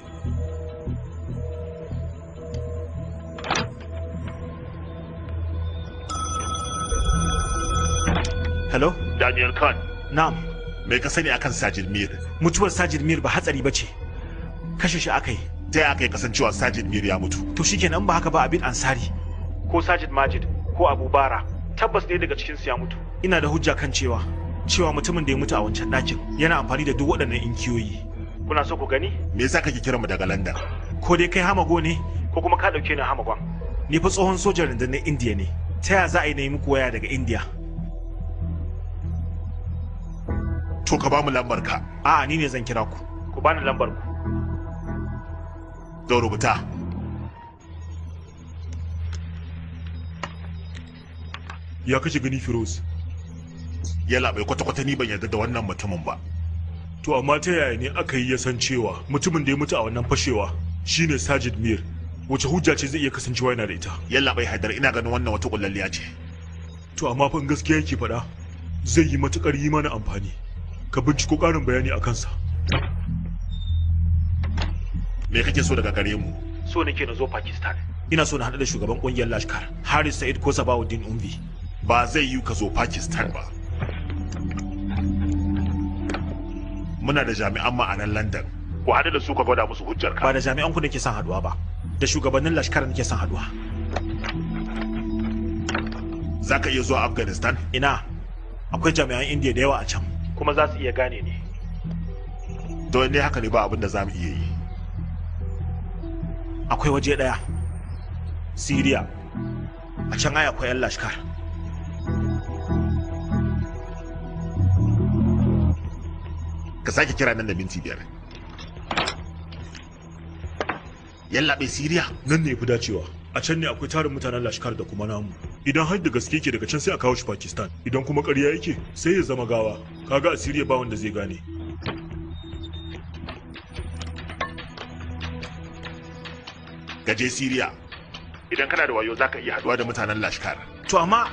Hello? Daniel Khan. Na'am. Me ka sani akan Sajid Mir? Mutuwar Sajid Mir ba hatsari bace. Kashe shi aka yi. Ta aka yi kasancewa Sajid Mir ya mutu? To shikenan, ba haka ba abin Ansari ko Sajid Majid ko Abu Bara tabbas ɗaya daga cikin su ya mutu. Ina da hujja kan cewa mutumin da ya mutu a wancan ɗakin yana amfani da duk waɗannan inkiyoyi. Kuna so ku gani? Me yasa kake kiran mu daga London? Ko dai kai hamago ne ko kuma ka ɗauke ni hamagon. Ni fa tsohon sojan rundunar Indiya ne. Ta ya za a yi na yi muku waya daga Indiya? To ka ba mu lambar ka. A'a, ni ne zan kira ku. Ku bani lambar ku. Don rubuta. Ya kashe gani Firoz? Yalla bai kwata-kwata ni ban yarda da wannan mutumin ba. To amma ta yaya ne aka yi ya san cewa mutumin da ya mutu a wannan fashewa shine Sajid Mir? Wace hujja ce zai iya kasancewa yana da ita? Yalla bai Haidar, ina ganin wannan wata kullalliya ce. To amma fa in gaskiya yake faɗa zai yi matukar yi mana amfani. Ka binciko ƙarin bayani a kansa. Me kake so daga gare mu? So nake na zo Pakistan. Ina so na haɗu da shugaban ƙungiyar Lashkar, Haris Said ko Sabauddin Umvi. Ba zai yiwu ka zo Pakistan ba. Muna da jami'an mu a nan London. Ku haɗu da su ka gwada musu hujjar ka. Ba da jami'an ku nake son haɗuwa ba. Da shugabannin Lashkar nake son haɗuwa. Za ka iya zuwa Afghanistan? Ina. Akwai jami'an Indiya da yawa a can. Kuma za su iya gane ni. To ne haka ne ba abin da za mu iya yi. Akwai waje ɗaya. Siriya. A can ai akwai 'yan Lashkar. Ka sake kira nan da minti 5. Yallaɓai Siriya? Nan ne fi dacewa. A can ne akwai tarin mutanen Lashkar da kuma namu. Idan har da gaske yake daga can sai a kawo shi Pakistan. Idan kuma ƙarya yake sai ya zama gawa. Kaga a Siriya ba wanda zai gane. Ka je Siriya. Idan kana da wayo zaka iya haduwa da mutanen Lashkar. To amma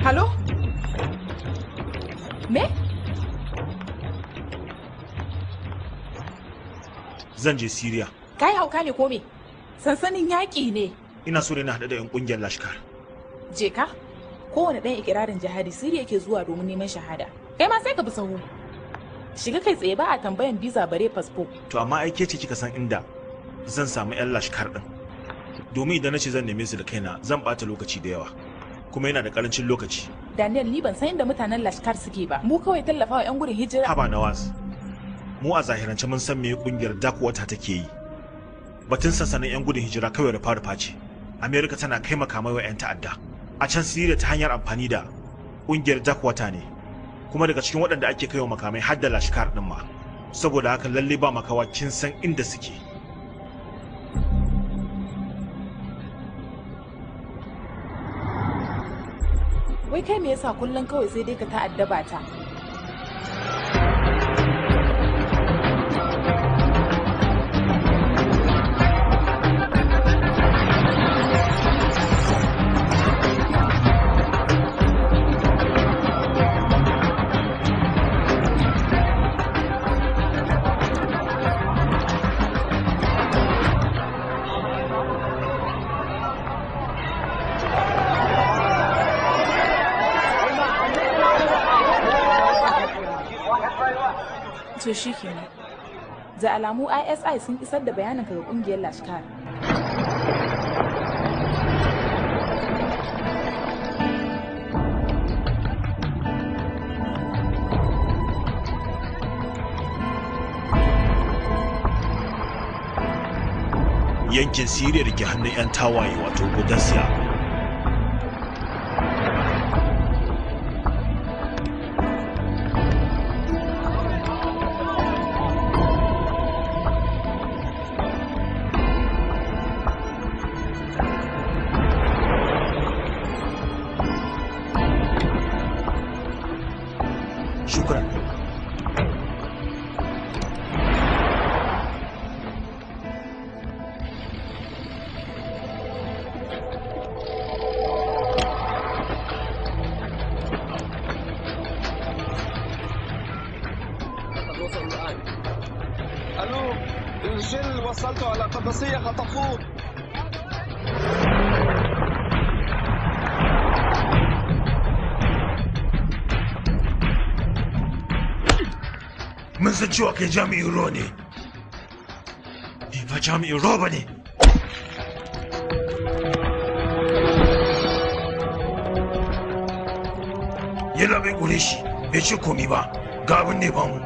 Halo? Me? Zan je Syria. Kai hauka ne ko me? Sansanin yaƙi ne. Ina so ne na haɗu da 'yan ƙungiyar Lashkar. Je ka. Kowane ɗan ikirarin jihadi Syria yake zuwa domin neman shahada. Kai ma sai ka bi sahu. Shiga kai tsaye ba a tambayan biza bare fasfo. To amma ai ke ce kika san inda zan samu 'yan Lashkar ɗin. Domin idan na ce zan neme su da kaina zan ɓata lokaci da yawa. Kuma yana da karancin lokaci. Daniel, ni ban san inda mutanen Lashkar suke ba. Mu kawai tallafawa 'yan gudun hijira. Haba Nawaz. Mu a zahirance mun san me kungiyar Darkwater take yi. Batun sansanin 'yan gudun hijira kawai rufa-rufa ce. America tana kai makamai wa 'yan ta'adda. A can Syria ta hanyar amfani da kungiyar Darkwater ne. Kuma daga cikin waɗanda ake kaiwa makamai har da Lashkar ɗin ma. Saboda haka lalle ba makawa kin san inda suke. Wai kai me yasa kullum kawai sai dai ka ta'addaba ta? To shi kenan. Da alamu ISI sun isar da bayaninka ga kungiyar Lashkar. Yankin Siriya da ke hannun 'yan tawaye wato Godasiya. Shukran. الو، الجل وصلته على قدسية خطفوه. Mun san cewa kai jami'in ruwa ne. Ni ba jami'in ruwa ba ne. Yana bai kure shi, bai ce komi ba, ga abin da ya bamu.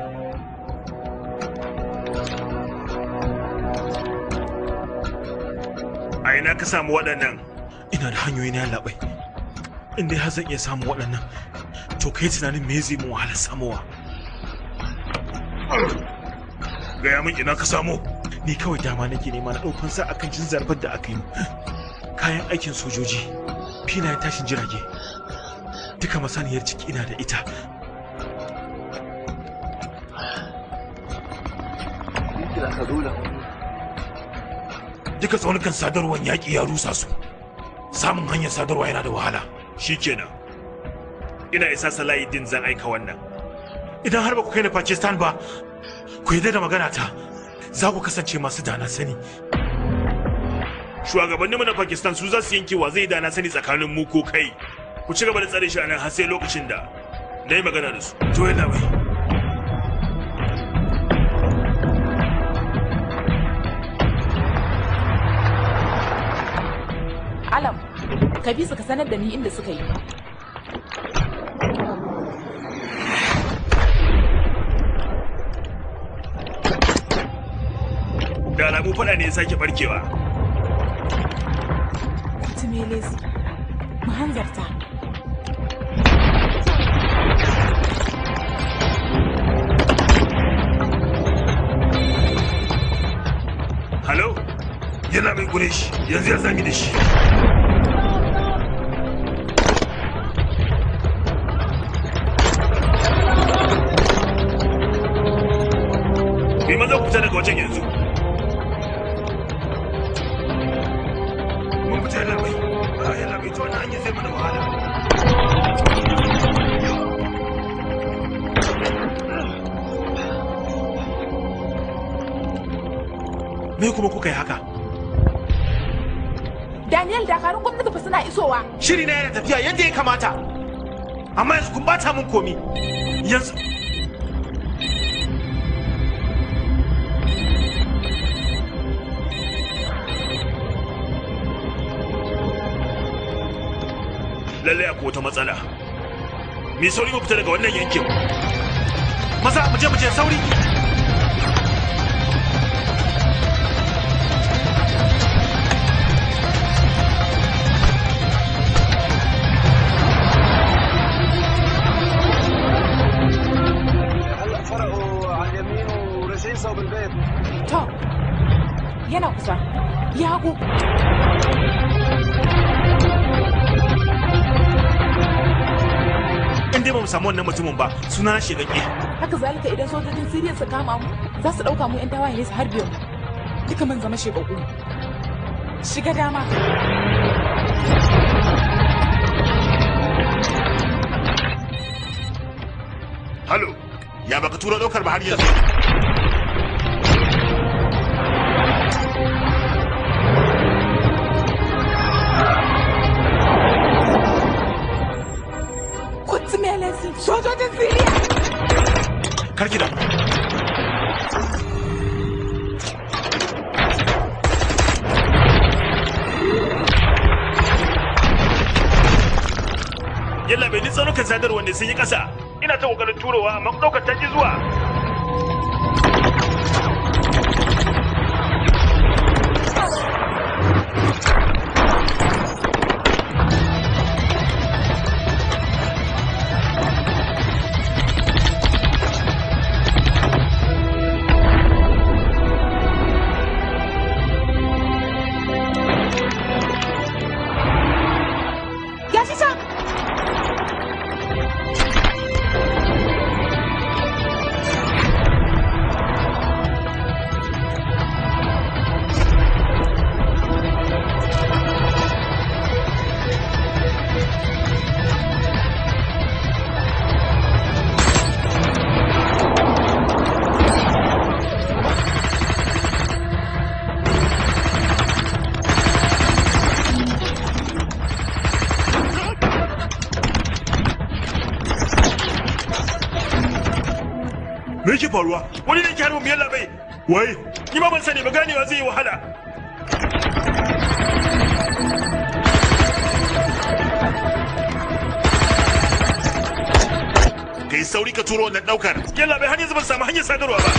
A ina ka samu waɗannan? Ina da hanyoyi na labai. In dai har zan iya samun waɗannan, to kai tunanin me zai mun wahalar samowa. Gaya min ina ka samo. Ni kawai dama nake nema na ɗau fansa akan cin zarafin da aka yi. Kayan aikin sojoji, filayen tashin jirage, duka masaniyar ciki ina da ita. Duka tsaunukan sadarwar yaƙi ya rusa su. Samun hanyar sadarwa yana da wahala. Shikenan. Ina isa Salahuddin zan aika wannan. Idan har ba ku kai ni Pakistan ba, ku yarda da magana ta, za ku kasance masu dana sani. Shugabanninmu na Pakistan su za su yanke wa zai dana sani tsakanin mu ko kai. Ku ci gaba da tsare shi a nan har sai lokacin da na yi magana da su. To yana mai. Alam, ka bi su ka sanar da ni inda suka yi. Da alamu alamu faɗa ne ya sake barkewa. Kutumelezi, mu hanzarta. Halo, yana mai gure shi, yanzu ya sami da shi. Bi maza ku fita daga wajen yanzu. Mun fita yana mai, yana mai ta wani hanyar zai mana wahala. Me kuma kuka yi haka? Daniel, dakarun gwamnati fa suna isowa. Shiri na yana tafiya yadda ya kamata. Amma yanzu kun bata mun komi. Yanzu Lallai akwai wata matsala. Me sauri mu fita daga wannan yankin. Maza mu je sauri. To, yana kusa. Ya hagu. In dai ba mu samu wannan mutumin ba, suna shegagge. Haka zalika idan sojojin Siriya su kama mu, za su ɗauka mu 'yan tawaye ne su harbe mu. Duka mun zama shegaggu. Shiga dama. Halo, ya baka turo ɗaukar ba har yanzu? Kutumelezi, sojojin Siriya! Karki da. Yalla bai ni tsanukan sadarwa ne sun yi ƙasa. Ina ta ƙoƙarin turowa amma ɗaukar ta ki zuwa. Gashi can! Me yake faruwa? Wani ne ke harba mu yalla bai. Wai, ni ma ban sani ba, ganewa zai yi wahala. Kai sauri ka turo wannan ɗaukar. Yalla bai, har yanzu ban samu hanyar sadarwa ba.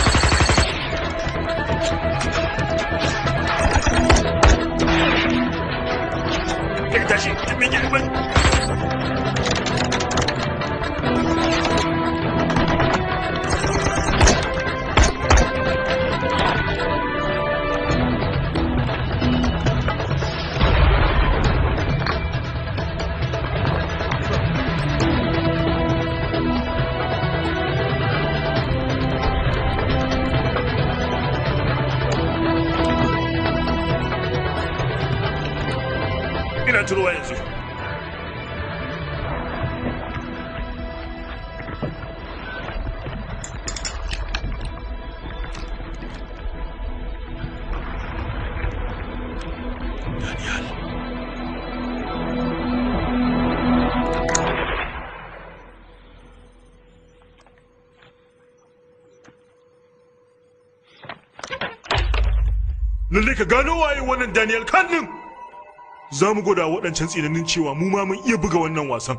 Kai tashi, me ke ban Ina turowa yanzu. Lalle ka gano waye wannan Daniel Khan din. Za mu gwada waɗancan tsinanin cewa mu ma mun iya buga wannan wasan.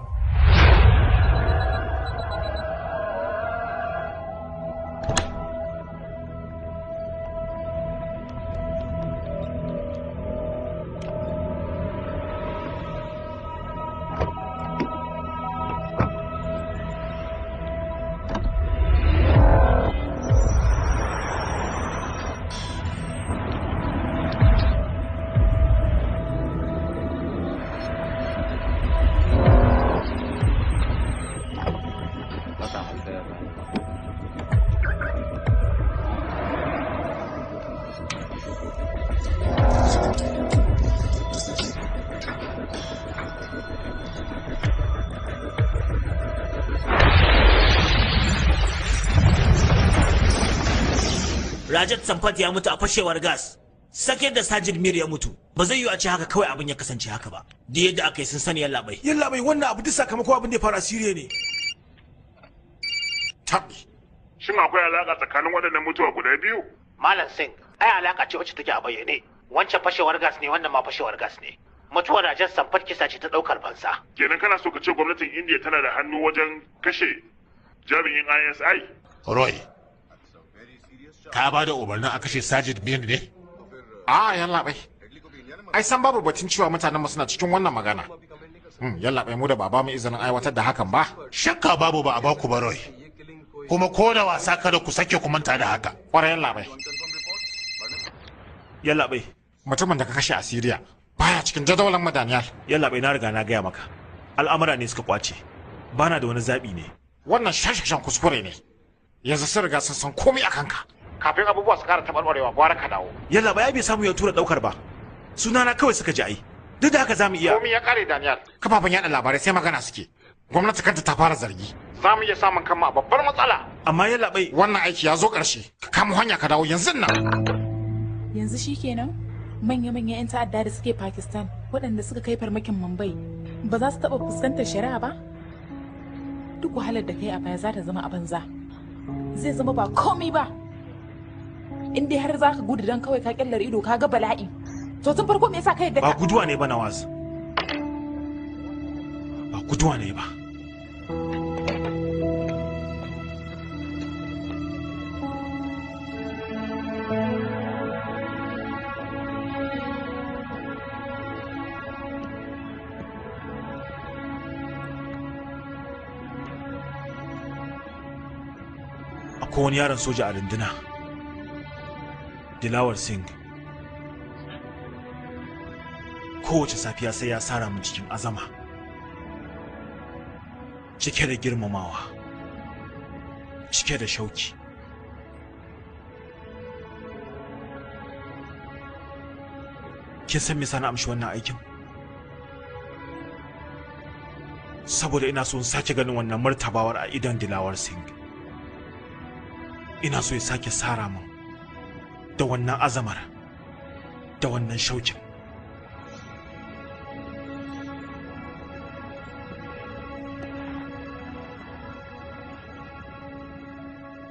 Rajat Sampat ya mutu a fashewar gas. Sake da Sajid Mir ya mutu. Ba zai yiwu a ce haka kawai abin ya kasance haka ba. Duk yadda aka yi sun sani yallaɓai. Yallaɓai, wannan abu duk sakamako abin da ya faru a Siriya ne. Tabbi. Shin akwai alaka tsakanin waɗannan mutuwa guda biyu? Malam Singh, ai alaka ce wacce take a bayyane. Wancan fashewar gas ne, wannan ma fashewar gas ne. Mutuwar Rajat Sampat kisa ce ta ɗaukar fansa. Kenan kana so ka ce gwamnatin India tana da hannu wajen kashe jami'in ISI? Roy, ka ba da umarnin a kashe Sajid Mir ne? A yallaɓai. Ai san babu batun cewa mutanen mu suna cikin wannan magana. Yallaɓai, mu da ba mu izinin aiwatar da hakan ba. Shakka babu ba a baku ba, Roy. Kuma ko da wasa kada ku sake ku manta da haka. Kwarai yallaɓai. Yallaɓai. Mutumin da ka kashe a Siriya baya cikin jadawalin mu, Daniel. Yallaɓai, na riga na gaya maka. Al'amura ne suka kwace. Bana da wani zaɓi ne. Wannan shashashan kuskure ne. Yanzu sun riga sun san komai a kanka. Kafin abubuwa su kara taɓarɓarewa gwara ka dawo. Yallaɓai, ai bai samu ya tura ɗaukar ba. Sunana kawai suka ji ai. Duk da haka za mu iya. Komai ya kare, Daniel. Kafafen yaɗa labarai sai magana suke. Gwamnati kanta ta fara zargi. Za mu iya samun kanmu a babbar matsala. Amma yallaɓai. Wannan aiki ya zo ƙarshe. Ka kamo hanya ka dawo yanzu nan. Yanzu shikenan manya-manya 'yan ta'adda da suke Pakistan waɗanda suka kai farmakin Mumbai ba za su taɓa fuskantar shari'a ba? Duk wahalar da kai a baya za ta zama a banza. Zai zama ba komai ba. In dai har za ka gudu don kawai ka kyallar ido ka ga bala'i. To tun farko me yasa ka yadda Ba guduwa ne ba, Nawaz. Ba guduwa ne ba. Akwai wani yaron soja a runduna. Dilawar Singh. Kowace safiya sai ya sara mu cikin azama, cike da girmamawa, cike da shauki. Kin san me yasa na amshi wannan aikin? Saboda ina so in sake ganin wannan martabawar a idon Dilawar Singh. Ina so ya sake sara min da wannan azamar, da wannan shaukin.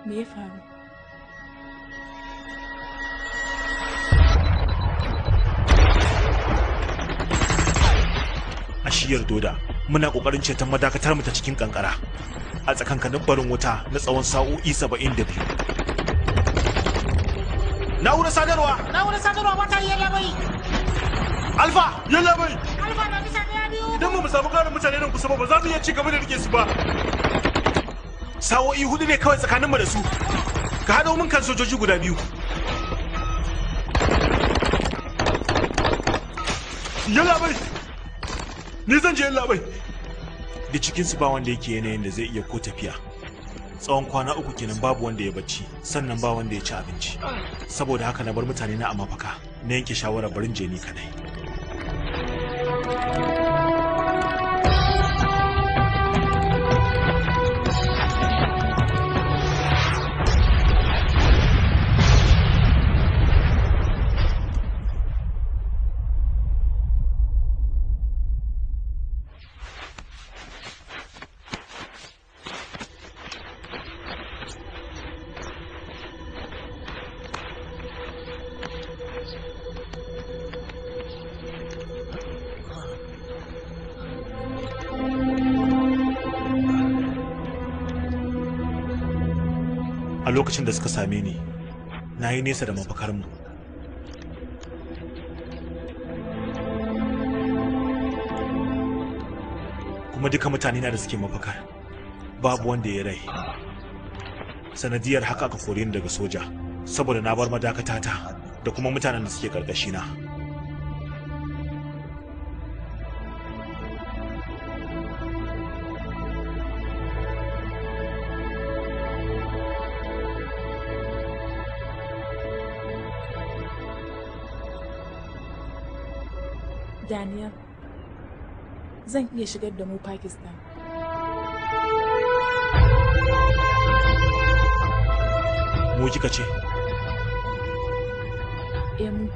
Me ya faru? A shiyar Doda muna kokarin ceton madakatar mu ta cikin kankara a tsakankanin barin wuta na tsawon sa'o'i 72. Na'urar sadarwa! Na'urar sadarwa ba ta yi, yallaɓai. Alfa! Yallaɓai! Alfa na bisa ɗaya biyu. Idan ba mu samu ƙarin mutane nan kusa ba, ba za mu iya ci gaba da rike su ba. Sa'o'i 4 ne kawai tsakaninmu da su. Ka haɗo min kan sojoji guda biyu. Yallaɓai! Ni zan je, yallaɓai. Da cikinsu ba wanda yake yanayin da zai iya ko tafiya. Tsawon kwana 3 kenan babu wanda ya bacci, sannan ba wanda ya ci abinci. Saboda haka na bar mutane na a mafaka, na yanke shawarar barin je ni kadai. A lokacin da suka same ni, na yi nesa da mafakarmu. Kuma duka mutane na da suke mafakar, babu wanda ya rai. Sanadiyar haka aka kore ni daga soja, saboda na bar madakatata da kuma mutanen da suke karkashina. Daniel, zan iya shigar da mu Pakistan. Mu kika ce? Emu.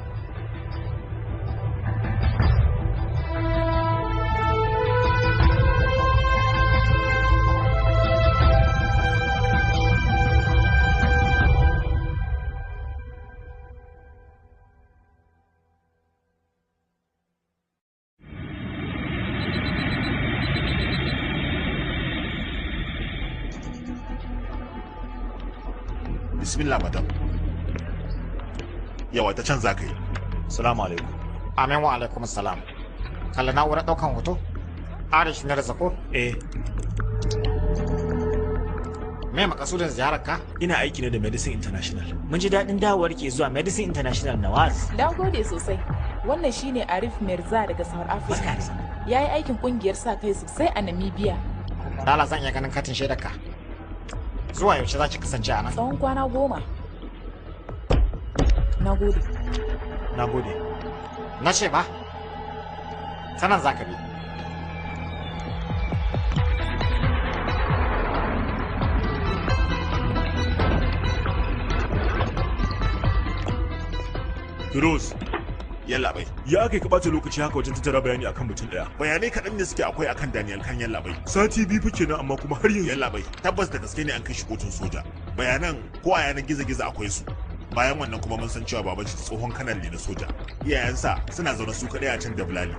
Bismillah madam. Yawa ta can za ka yi. Salamu alaikum. Amin wa alaikum salam. Kalla na'urar ɗaukan hoto? Arish na ko? Eh. Me makasudin ziyarar ka? Ina aiki ne da Medicine International. Mun ji daɗin dawowar ke zuwa Medicine International Nawaz. Na gode sosai. Wannan shine Arif Mirza daga South Africa. Ya yi aikin kungiyar sa kai sosai a Namibia. Dala zan iya ganin katin shaidar ka. Zuwa yaushe za ki kasance a nan? Tsawon kwana 10. Na gode. Na gode. Na ce ba? Ta nan za ka bi. Firoz. Yallaɓai. Ya aka ka ɓata lokaci haka wajen tattara bayani akan mutum ɗaya. Bayanai kaɗan ne suke akwai akan Daniel kan yallaɓai. Sati 2 fa kenan amma kuma har yanzu. Yallaɓai, tabbas da gaske ne an kai shi kotun soja. Bayanan ko a yanar gizo-gizo akwai su. Bayan wannan kuma mun san cewa baban shi tsohon kanal ne na soja. Iyayensa suna zaune su kaɗai a can da Bulali.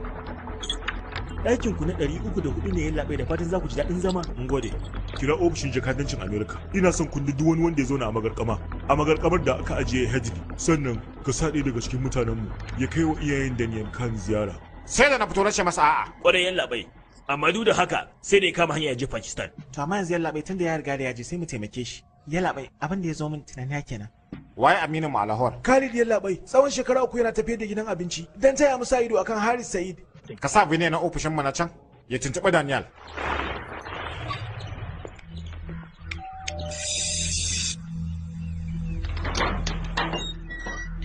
Ɗakin ku na 304 ne yallaɓai, da fatan za ku ji daɗin zama. Mun gode. Kira ofishin jakadancin Amerika. Ina son kun duk wani wanda ya zauna a magarkama. A magarkamar da aka ajiye Hedley. Sannan ka sa ɗaya daga cikin mutanenmu ya kai wa iyayen Daniel Khan ziyara. Sai da na fito na ce masa a'a. Ƙwarai yallaɓai. Amma duk da haka sai da ya kama hanya ya je Pakistan. To amma yanzu yallaɓai tunda ya riga da ya je sai mu taimake shi. Yallaɓai abin da ya zo min tunani kenan. Waye Aminu mu a Lahore? Khalid yallaɓai tsawon shekara 3 yana tafiyar da gidan abinci don taya mu sa ido akan Haris Said. Ka sa Bine na ofishin mu na can ya tuntuɓi Daniel.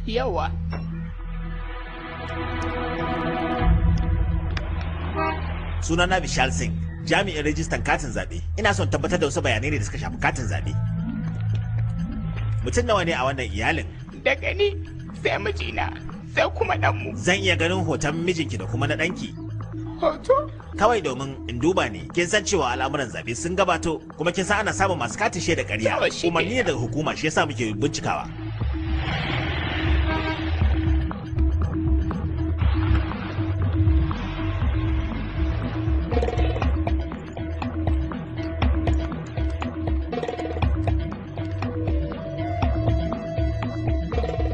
Yawa. Sunana Vishal Singh, jami'in rajistan katin zaɓe. Ina son tabbatar da wasu bayanai ne da suka shafi katin zaɓe. Mutum nawa ne a wannan iyalin? Daga ni sai mijina sai kuma ɗanmu. Zan iya ganin hoton mijinki da kuma na ɗanki. Hoto? Kawai domin in duba ne, kin san cewa al'amuran zaɓe sun gabato, kuma kin san ana samun masu katin shaida ƙarya. Umarni ne daga hukuma shi yasa muke bincikawa.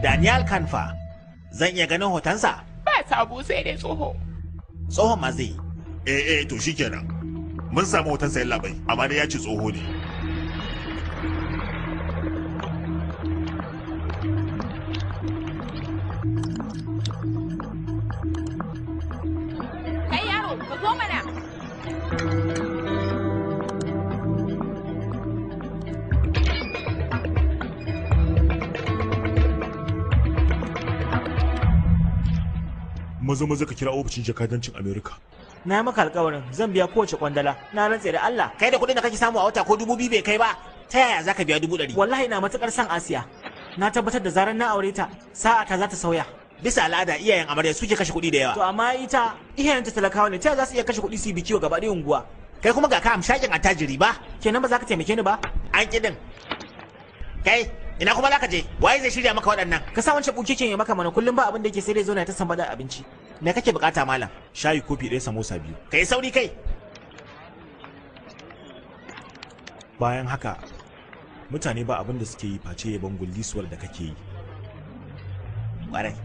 Daniel Kanfa, zan iya ganin hotonsa? Ba sabo sai dai tsoho. Tsohon ma zai yi. Eh to shikenan. Mun samu hotonsa yallaɓai, amma dai ya ce tsoho ne. Kai yaro, ka zo mana. Maza maza ka kira ofishin jakadancin Amerika. Na yi maka alƙawarin zan biya kowace kwandala. Na rantse da Allah. Kai da kuɗin da kake samu a wata ko 2000 bai kai ba, ta yaya zaka biya 100,000? Wallahi ina matukar son Asiya. Na tabbatar da zarar na aure ta, sa'a ta za ta sauya. Bisa al'ada iyayen amarya suke kashe kuɗi da yawa. To amma ita iyayenta talakawa ne, ta yaya za su iya kashe kuɗi su yi biki wa gaba ɗaya unguwa? Kai kuma ga ka amshakin attajiri ba? Kenan ba za ka taimake ni ba? An kiɗin. Kai, ina kuma za ka je? Waye zai shirya maka waɗannan? Ka sa wancan bukeken ya maka mana kullum ba abin da yake sai dai zo na ta sambada abinci. Me kake bukata malam? Shayi kofi 1 samosa 2. Kai sauri kai. Bayan haka mutane ba abin da suke yi face yaban gullisuwar da kake yi. Ƙwarai.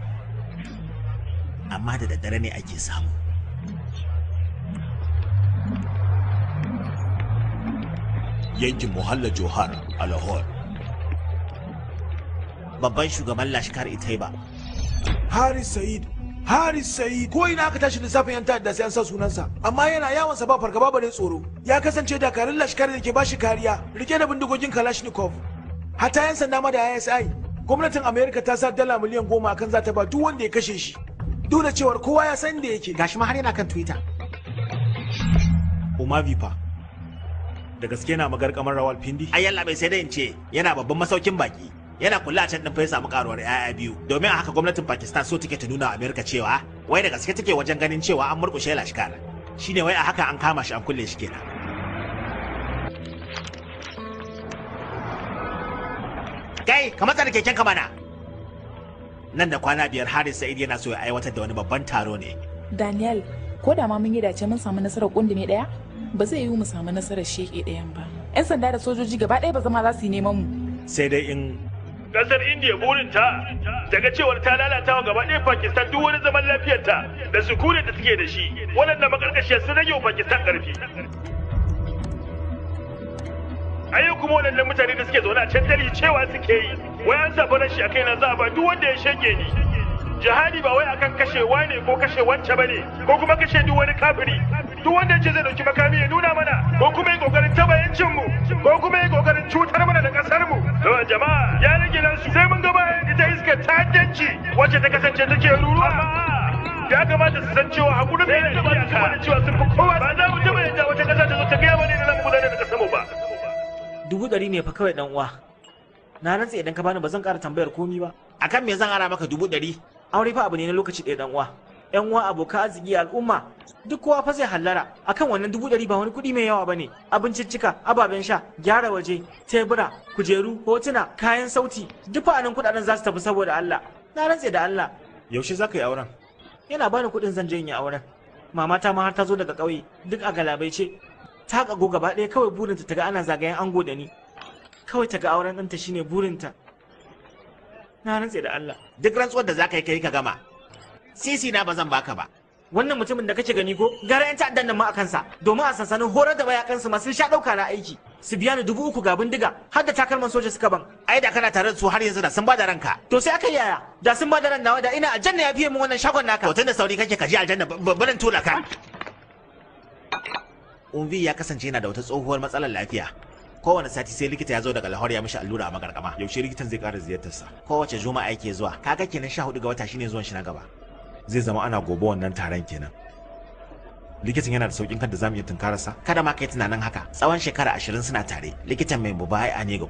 Amma da daddare ne ake samu. Yankin Muhalla Johar a Lahore. Babban shugaban Lashkar Itaiba. Haris Said. Haris Said ko ina aka tashi lissafin yan ta'adda sai an sa sunansa, amma yana yawon sa ba fargaba bare tsoro. Ya kasance dakarun Lashkar da ke bashi kariya rike da bindigogin Kalashnikov. Hatta yan sanda ma da ISI. Gwamnatin America ta sa dala miliyan 10 akan za ta ba duk wanda ya kashe shi. Duk da cewar kowa ya san da yake. Gashi ma har yana kan Twitter. Umavi fa. Da gaske yana magarkamar Rawalpindi? Ai yallaɓai sai dai in ce yana babban masaukin baki. Yana kula a can din fa ya samu karuwar 'ya'ya biyu. Domin a haka gwamnatin Pakistan so take ta nuna wa Amerika cewa wai da gaske take wajen ganin cewa an murƙushe Lashkar. Shine wai a haka an kama shi an kulle shi kenan. Kai, ka matsa da keken ka mana. Nan da kwana 5 Haris Sa'id yana so ya aiwatar da wani babban taro ne. Daniel, ko da ma mun yi dace mun samu nasarar kundume daya, ba zai yiwu mu samu nasarar sheke dayan ba. 'Yan sanda da sojoji gaba ɗaya ba zama za su yi neman mu. Sai dai in kasar India burinta daga cewar ta lalata wa gaba ɗaya Pakistan duk wani zaman lafiyarta da sukunin da take da shi, waɗanda makarkashiyar sun rage wa Pakistan ƙarfi. A yau kuma waɗannan mutane da suke zaune a can Delhi cewa suke yi, wai an sa farashi a kaina za a ba duk wanda ya shege ni. Jihadi ba wai akan kashewa ne ko kashe wance bane ko kuma kashe duk wani kafiri. Duk wanda ya ce zai dauki makami ya nuna mana ko kuma ya kokarin taba yancin mu ko kuma ya kokarin cutar mana da kasar mu. To jama'a ya rage nan su sai mun ga bayan ita iskar ta'addanci wacce ta kasance take ruruwa. Ya kamata su san cewa hakurin mai da ba su wani cewa sun fi kowa ba za mu taba yadda wata kasa ta zo ta gaya mana da za mu gudanar da kasar mu ba. 100,000 ne fa kawai dan uwa. Na rantse idan ka bani ba zan ƙara tambayar komi ba. Akan me zan ara maka 100,000? Aure fa abu ne na lokaci ɗaya dan uwa. Yan uwa, abokan arziki, al'umma duk kowa fa zai hallara akan wannan 100,000 ba wani kuɗi mai yawa bane. Abinciccika, ababen sha, gyara waje, tebura, kujeru, hotuna, kayan sauti, duk fa anan kuɗaɗen za su tafi saboda Allah. Na rantse da Allah. Yaushe za ka yi auren? Yana bani kuɗin zan je in yi auren. Mamata ma har ta zo daga ƙauye, duk a galabaice. Ta kago gaba ɗaya kawai burinta ta ga ana zagayen ango da ni. Kawai ta ga auren ɗanta shine burinta. Na rantse da Allah. Duk rantsuwar da za ka yi kai ka gama. Sisi na ba zan baka ba. Wannan mutumin da kake gani ko gara 'yan ta'addan nan ma a kansa domin a sansanin horar da mayakansu masu sha ɗauka na aiki. Su biya ni 3,000 ga bindiga har da takalman soja suka ban. Ai da kana tare da su har yanzu da sun bada ranka. To sai aka yaya da sun bada ran nawa da ina aljanna ya fiye min wannan shagon naka. To tunda sauri kake ka je aljanna barin tula ka. Umvi ya kasance yana da wata tsohuwar matsalar lafiya. Kowane sati sai likita ya zo daga Lahore ya mishi allura a magarkama. Yaushe likitan zai ƙara ziyartarsa? Kowace juma'a yake zuwa. Kaga kenan 14 ga wata shine zuwan shi na gaba. Zai zama ana gobe wannan taron kenan. Likitan yana da saukin kan da zamu iya tunkararsa? Kada ma kai tunanin haka. Tsawon shekara 20 suna tare. Likitan mai mubaya ne ga